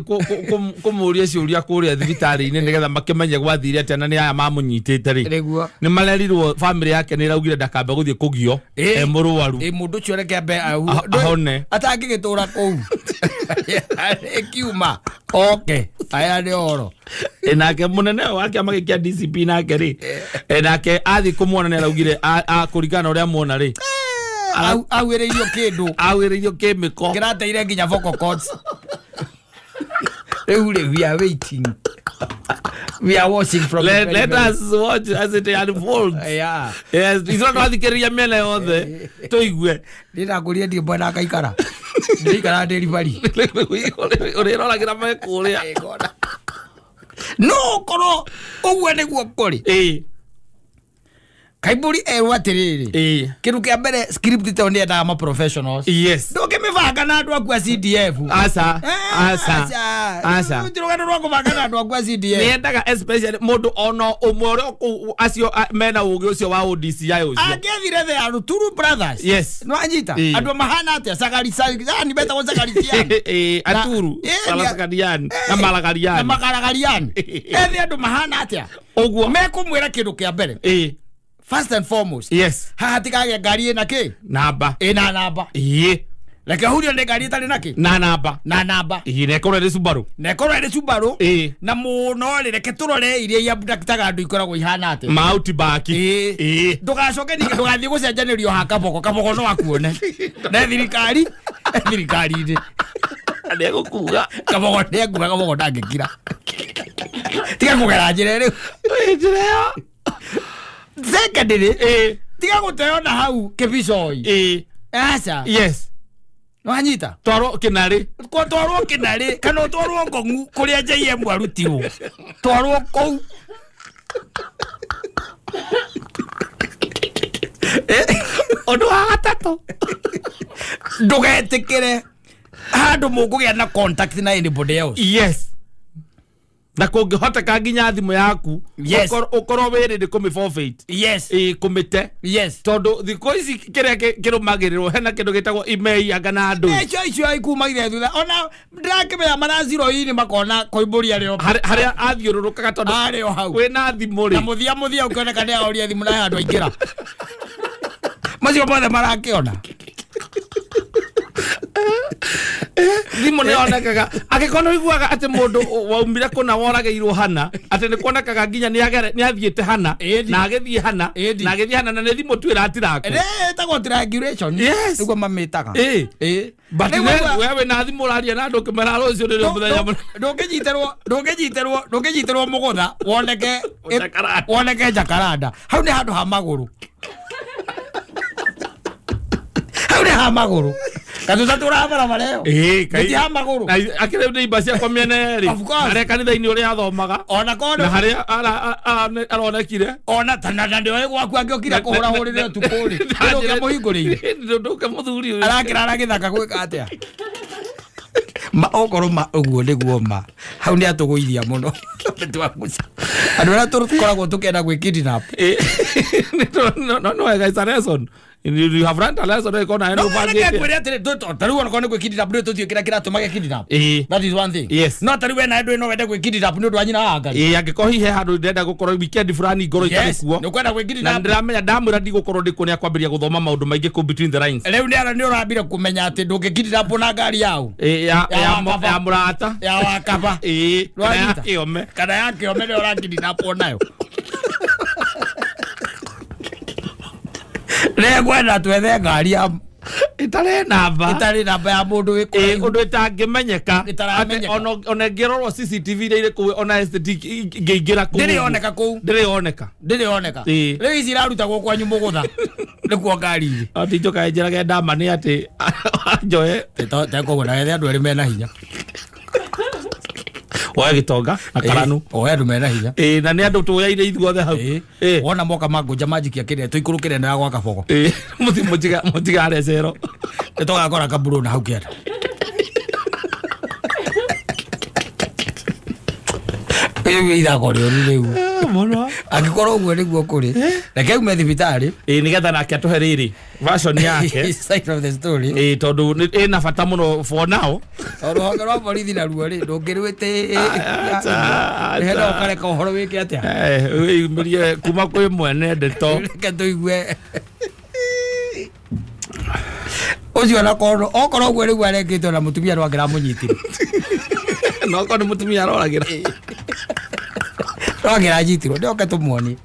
Speaker 2: kũmũria ciũria kũrĩa thibitarĩ-inĩ nĩgetha makĩmenye gwathire atĩa na nĩ aya mamũnyitĩte rĩ.
Speaker 1: Nĩguo.
Speaker 2: Nĩ marerirwo famĩlĩ yake nĩ ĩraugire ndakambe gũthiĩ kũgio
Speaker 1: Ĩĩ.
Speaker 2: e mũrwaru.
Speaker 1: Ĩĩ, mũndũ ũcio reke ambe
Speaker 2: Ahone.
Speaker 1: Atangĩgĩtũra kũu. Ĩkiuma. Oke. Aya nĩ ũhoro.
Speaker 2: Nake mũnene wa kĩama gĩkĩ kĩa DCP nake rĩ, nake athiĩ kũmuona nĩ araugire kũringana na ũrĩa muona rĩ.
Speaker 1: Auĩrĩirio kĩndũ.
Speaker 2: Auĩrĩirio kĩmĩko.
Speaker 1: Kĩrateire nginya vocal cords. Rĩu rĩ, we are waiting. We are watching from the
Speaker 2: Let,
Speaker 1: very,
Speaker 2: let
Speaker 1: very
Speaker 2: us watch as it unfolds.
Speaker 1: Yeah.
Speaker 2: Yes, ithuĩ twathikĩrĩria mĩena yothe tũigue.
Speaker 1: Niĩ ndakũria ndirĩ mwena ngaikara. Ndĩikara ndĩ ribari.
Speaker 2: Ũrĩroragĩra me kũrĩa.
Speaker 1: No ũkorwo ũguo nĩguo kũrĩ.
Speaker 2: Ĩĩ.
Speaker 1: Kaimbũri erwo atĩrĩrĩ.
Speaker 2: Ĩĩ.
Speaker 1: Kĩndũ kĩa mbere script tondũ nĩyendaga ma professionals.
Speaker 2: Yes.
Speaker 1: Ndũngĩmĩbanga na andũ aku a CDF.
Speaker 2: Aca. Aca. Aca.
Speaker 1: Ti rũgano rwa kũbanga na andũ aku a CDF.
Speaker 2: Nĩendaga especially mũndũ ona ũmwe ũrĩa kũu acio mena ũgĩ ũcio wa ODCI ũcio.
Speaker 1: Angĩathire the Aruturu Brothers.
Speaker 2: Yes.
Speaker 1: Nĩwanyita?
Speaker 2: Ĩĩ.
Speaker 1: Andũ mahana atĩa? Sagari, metagwo Sagariciani.
Speaker 2: Ĩĩ, Aturu, Salasagariani, na Malagariani.
Speaker 1: Na Magaragariani. Ethe andũ mahana atĩa?
Speaker 2: Ũguo.
Speaker 1: Mekũmwĩra kĩndũ kĩa mbere.
Speaker 2: Ĩĩ.
Speaker 1: First and foremost.
Speaker 2: Yes.
Speaker 1: Haha hatikagĩa ngari ĩna kĩ?
Speaker 2: Namba.
Speaker 1: Ĩna namba.
Speaker 2: Ĩĩ.
Speaker 1: Reke hurio nĩ ngari ĩtarĩ na kĩ?
Speaker 2: Na namba.
Speaker 1: Na namba.
Speaker 2: Ĩĩ, na ĩkorwo ĩrĩ Subaru.
Speaker 1: Na ĩkorwo ĩrĩ Subaru.
Speaker 2: Ĩĩ.
Speaker 1: Na mũno rĩ, reke tũrore iria iabductaga andũ ikoragwo ihana atĩa.
Speaker 2: Mautibaki.
Speaker 1: Ĩĩ.
Speaker 2: Ĩĩ.
Speaker 1: Ndũgacoke ningĩ ndũgathiĩ gũcenjanĩrio ha Kaboko. Kaboko no akuone. Na thirikari, thirikari-inĩ.
Speaker 2: Nĩegũkuga.
Speaker 1: Kaboko nĩekuga, Kaboko ndangĩkira. Tiga kũgera njĩra rĩu.
Speaker 2: Ĩĩ, njĩra ĩyo.
Speaker 1: Secondly,
Speaker 2: Ĩĩ.
Speaker 1: tiga gũteo na hau kĩbicoi.
Speaker 2: Ĩĩ.
Speaker 1: Aca.
Speaker 2: Yes.
Speaker 1: Nĩwanyita?
Speaker 2: Twarwo kĩnarĩ.
Speaker 1: Twarwo kĩnarĩ kana ũtwarwo ngong'u kũrĩa JM arutirwo. Twarwo kũu.
Speaker 2: Ũndũ wa gatatũ.
Speaker 1: Ndũgetĩkĩre handũ mũkũgĩa na contact na anybody else.
Speaker 2: Yes. Na kũngĩhoteka nginya thimũ yaku
Speaker 1: Yes.
Speaker 2: ũkorwo wĩrĩ kũmĩ forfeit.
Speaker 1: Yes.
Speaker 2: Ĩĩ, kũmĩte.
Speaker 1: Yes.
Speaker 2: Tondũ thikũ ici kĩrĩa kĩrũmagĩrĩrwo hena kĩndũ gĩtagwo email anga na andũ.
Speaker 1: Icio icio ikumaire thutha. Ona ndĩrakĩmenya maraziro-inĩ makona Koimbũri arĩ o
Speaker 2: Harĩa athiũrũrũkaga tondũ
Speaker 1: arĩ o hau.
Speaker 2: wĩna thimũ rĩ.
Speaker 1: Na mũthia mũthia ũkĩoneka nĩ aoria thimũ na handũ aingĩra. Macio mothe marakĩona.
Speaker 2: Thimũ nĩ yonekaga. Angĩkorwo nĩ ũiguaga atĩ mũndũ waumire kũna woragĩirwo hana, atĩ nĩ kuonekaga nginya nĩ athiĩte hana, na agĩthiĩ hana, na agĩthiĩ hana, na nĩ thimũ tu ĩratirakwo.
Speaker 1: Ĩtagwo triangulation.
Speaker 2: Yes.
Speaker 1: Nĩguo mamĩtaga.
Speaker 2: Ĩĩ.
Speaker 1: Ĩĩ.
Speaker 2: But we wĩna thimũ ũraria na andũ ũkĩmera rũciũ nĩrĩo mũthenya mũnene.
Speaker 1: Ndũngĩnyitĩrwo mũgũtha woneke
Speaker 2: Jacaranda.
Speaker 1: Woneke Jacaranda. Hau nĩ handũ ha magũrũ. Hau nĩ ha magũrũ. Katuta tũra barabara ĩyo.
Speaker 2: Ĩĩ,
Speaker 1: Nĩ ha magũrũ.
Speaker 2: Na akĩrĩ nĩ imba ciakwa mĩena yerĩ.
Speaker 1: Of course.
Speaker 2: Harĩa kanitha-inĩ ũrĩa athomaga.
Speaker 1: Ona korwo
Speaker 2: Na harĩa aronekire.
Speaker 1: Ona ta na nĩoĩ gwaku angĩokire kũhũrahũrĩre ũtukũ rĩ. Ndũngĩamũhingũrĩire.
Speaker 2: Ndũngĩamũthuri ũyũ.
Speaker 1: Arakĩrara gĩthaka gwĩka atĩa? Ma okorwo ma ũguo nĩguo ma. Hau nĩ atũgũithia mũno. Nĩtwaguca. Andũ arĩa tũkoragwo tũkĩenda gwĩ kidnap.
Speaker 2: No no it's a lesson. You have learned a lesson ĩkona
Speaker 1: No
Speaker 2: no
Speaker 1: reke
Speaker 2: bangĩte.
Speaker 1: ngwĩre atĩrĩ, ta rĩu onakorwo nĩ gwĩ kidnap ndũĩ tũtiũĩ kĩrĩa kĩratũma gĩ kidnap. That is one thing.
Speaker 2: Yes.
Speaker 1: No ta rĩu we nawe ndũĩ no wende gwĩ kidnap nĩ ũndũ wa nyina wa Ngai.
Speaker 2: Ĩĩ, angĩkorwo hihi he handũ ndĩrenda gũkorwo weekend fulani ngorwo itarĩ
Speaker 1: Yes,
Speaker 2: kuo
Speaker 1: nĩ ũkwenda gwĩ
Speaker 2: na
Speaker 1: kidnap.
Speaker 2: ndĩramenya ndamwĩra ndigũkorwo ndĩ kuo nĩ akwambĩrĩria gũthoma maũndũ maingĩ kũ between the lines.
Speaker 1: Rĩu nĩ ara nĩ ũrambire kũmenya atĩ ndũngĩ kidnap na ngari yau.
Speaker 2: Ĩĩ, ya
Speaker 1: Ya
Speaker 2: ya
Speaker 1: wakaba.
Speaker 2: ya mũrata.
Speaker 1: Ya wakaba.
Speaker 2: Ĩĩ, kana ya
Speaker 1: Rwanyita.
Speaker 2: kĩome.
Speaker 1: Kana ya kĩome nĩ ũra kidnap nayo. Nĩ ngwenda twethe ngari ya
Speaker 2: Ĩtarĩ namba.
Speaker 1: Ĩtarĩ namba ya mũndũ wĩ
Speaker 2: Ĩĩ,
Speaker 1: kũraihu.
Speaker 2: ũndũ ĩtangĩmenyeka.
Speaker 1: Ĩtaramenyeka.
Speaker 2: Atĩ ona ĩngĩrorwo CCTV iria irĩ kũu ona STD ingĩingĩra kũu
Speaker 1: Ndĩrĩ yoneka kũu.
Speaker 2: Ndĩrĩ yoneka.
Speaker 1: Ndĩrĩ yoneka.
Speaker 2: Ĩĩ.
Speaker 1: Rĩu ici irarutagwo kwanyu mũgũtha nĩkuo ngari irĩ.
Speaker 2: Ati njoka njĩrage ndama nĩ atĩ njoe
Speaker 1: Tekoguo nagethe andũ erĩ mena hinya.
Speaker 2: Woe gĩtonga na karanu.
Speaker 1: Oe andũ mena hinya.
Speaker 2: Ĩĩ, na nĩ andũ tũyaire ithuothe hau.
Speaker 1: Ĩĩ.
Speaker 2: Ĩĩ.
Speaker 1: Wona moka mangũnja manjikia kĩrĩa tũikũrũkĩre ĩno ya gwa kabogo.
Speaker 2: Ĩĩ, mũtigare cero.
Speaker 1: Nĩ tũgakora kaburu na hau kĩanda. Rĩu ithako rĩũru rĩu.
Speaker 2: Mũno.
Speaker 1: Angĩkorwo ũguo nĩguo kũrĩ, reke ume thibitarĩ.
Speaker 2: Ĩĩ, nĩgetha nake atũhe rĩrĩ version yake.
Speaker 1: Side of the story.
Speaker 2: Ĩĩ, tondũ ĩna bata mũno for now.
Speaker 1: Tondũ rũhonge rwa borithi naruo rĩ ndũngĩrwĩte
Speaker 2: Acha,
Speaker 1: nĩgetha
Speaker 2: acha.
Speaker 1: ũkareka ũhoro wĩke atĩa.
Speaker 2: Eh, wĩyumĩrie kuma kwĩ mwene ndeto.
Speaker 1: Reke tũigue ũcio onakorwo okorwo ũguo nĩguo arekĩtwo na mũtumia no angĩramũnyitire.
Speaker 2: No korwo nĩ mũtumia aroragĩra.
Speaker 1: No angĩranyitirwo nĩoke tũmuonie.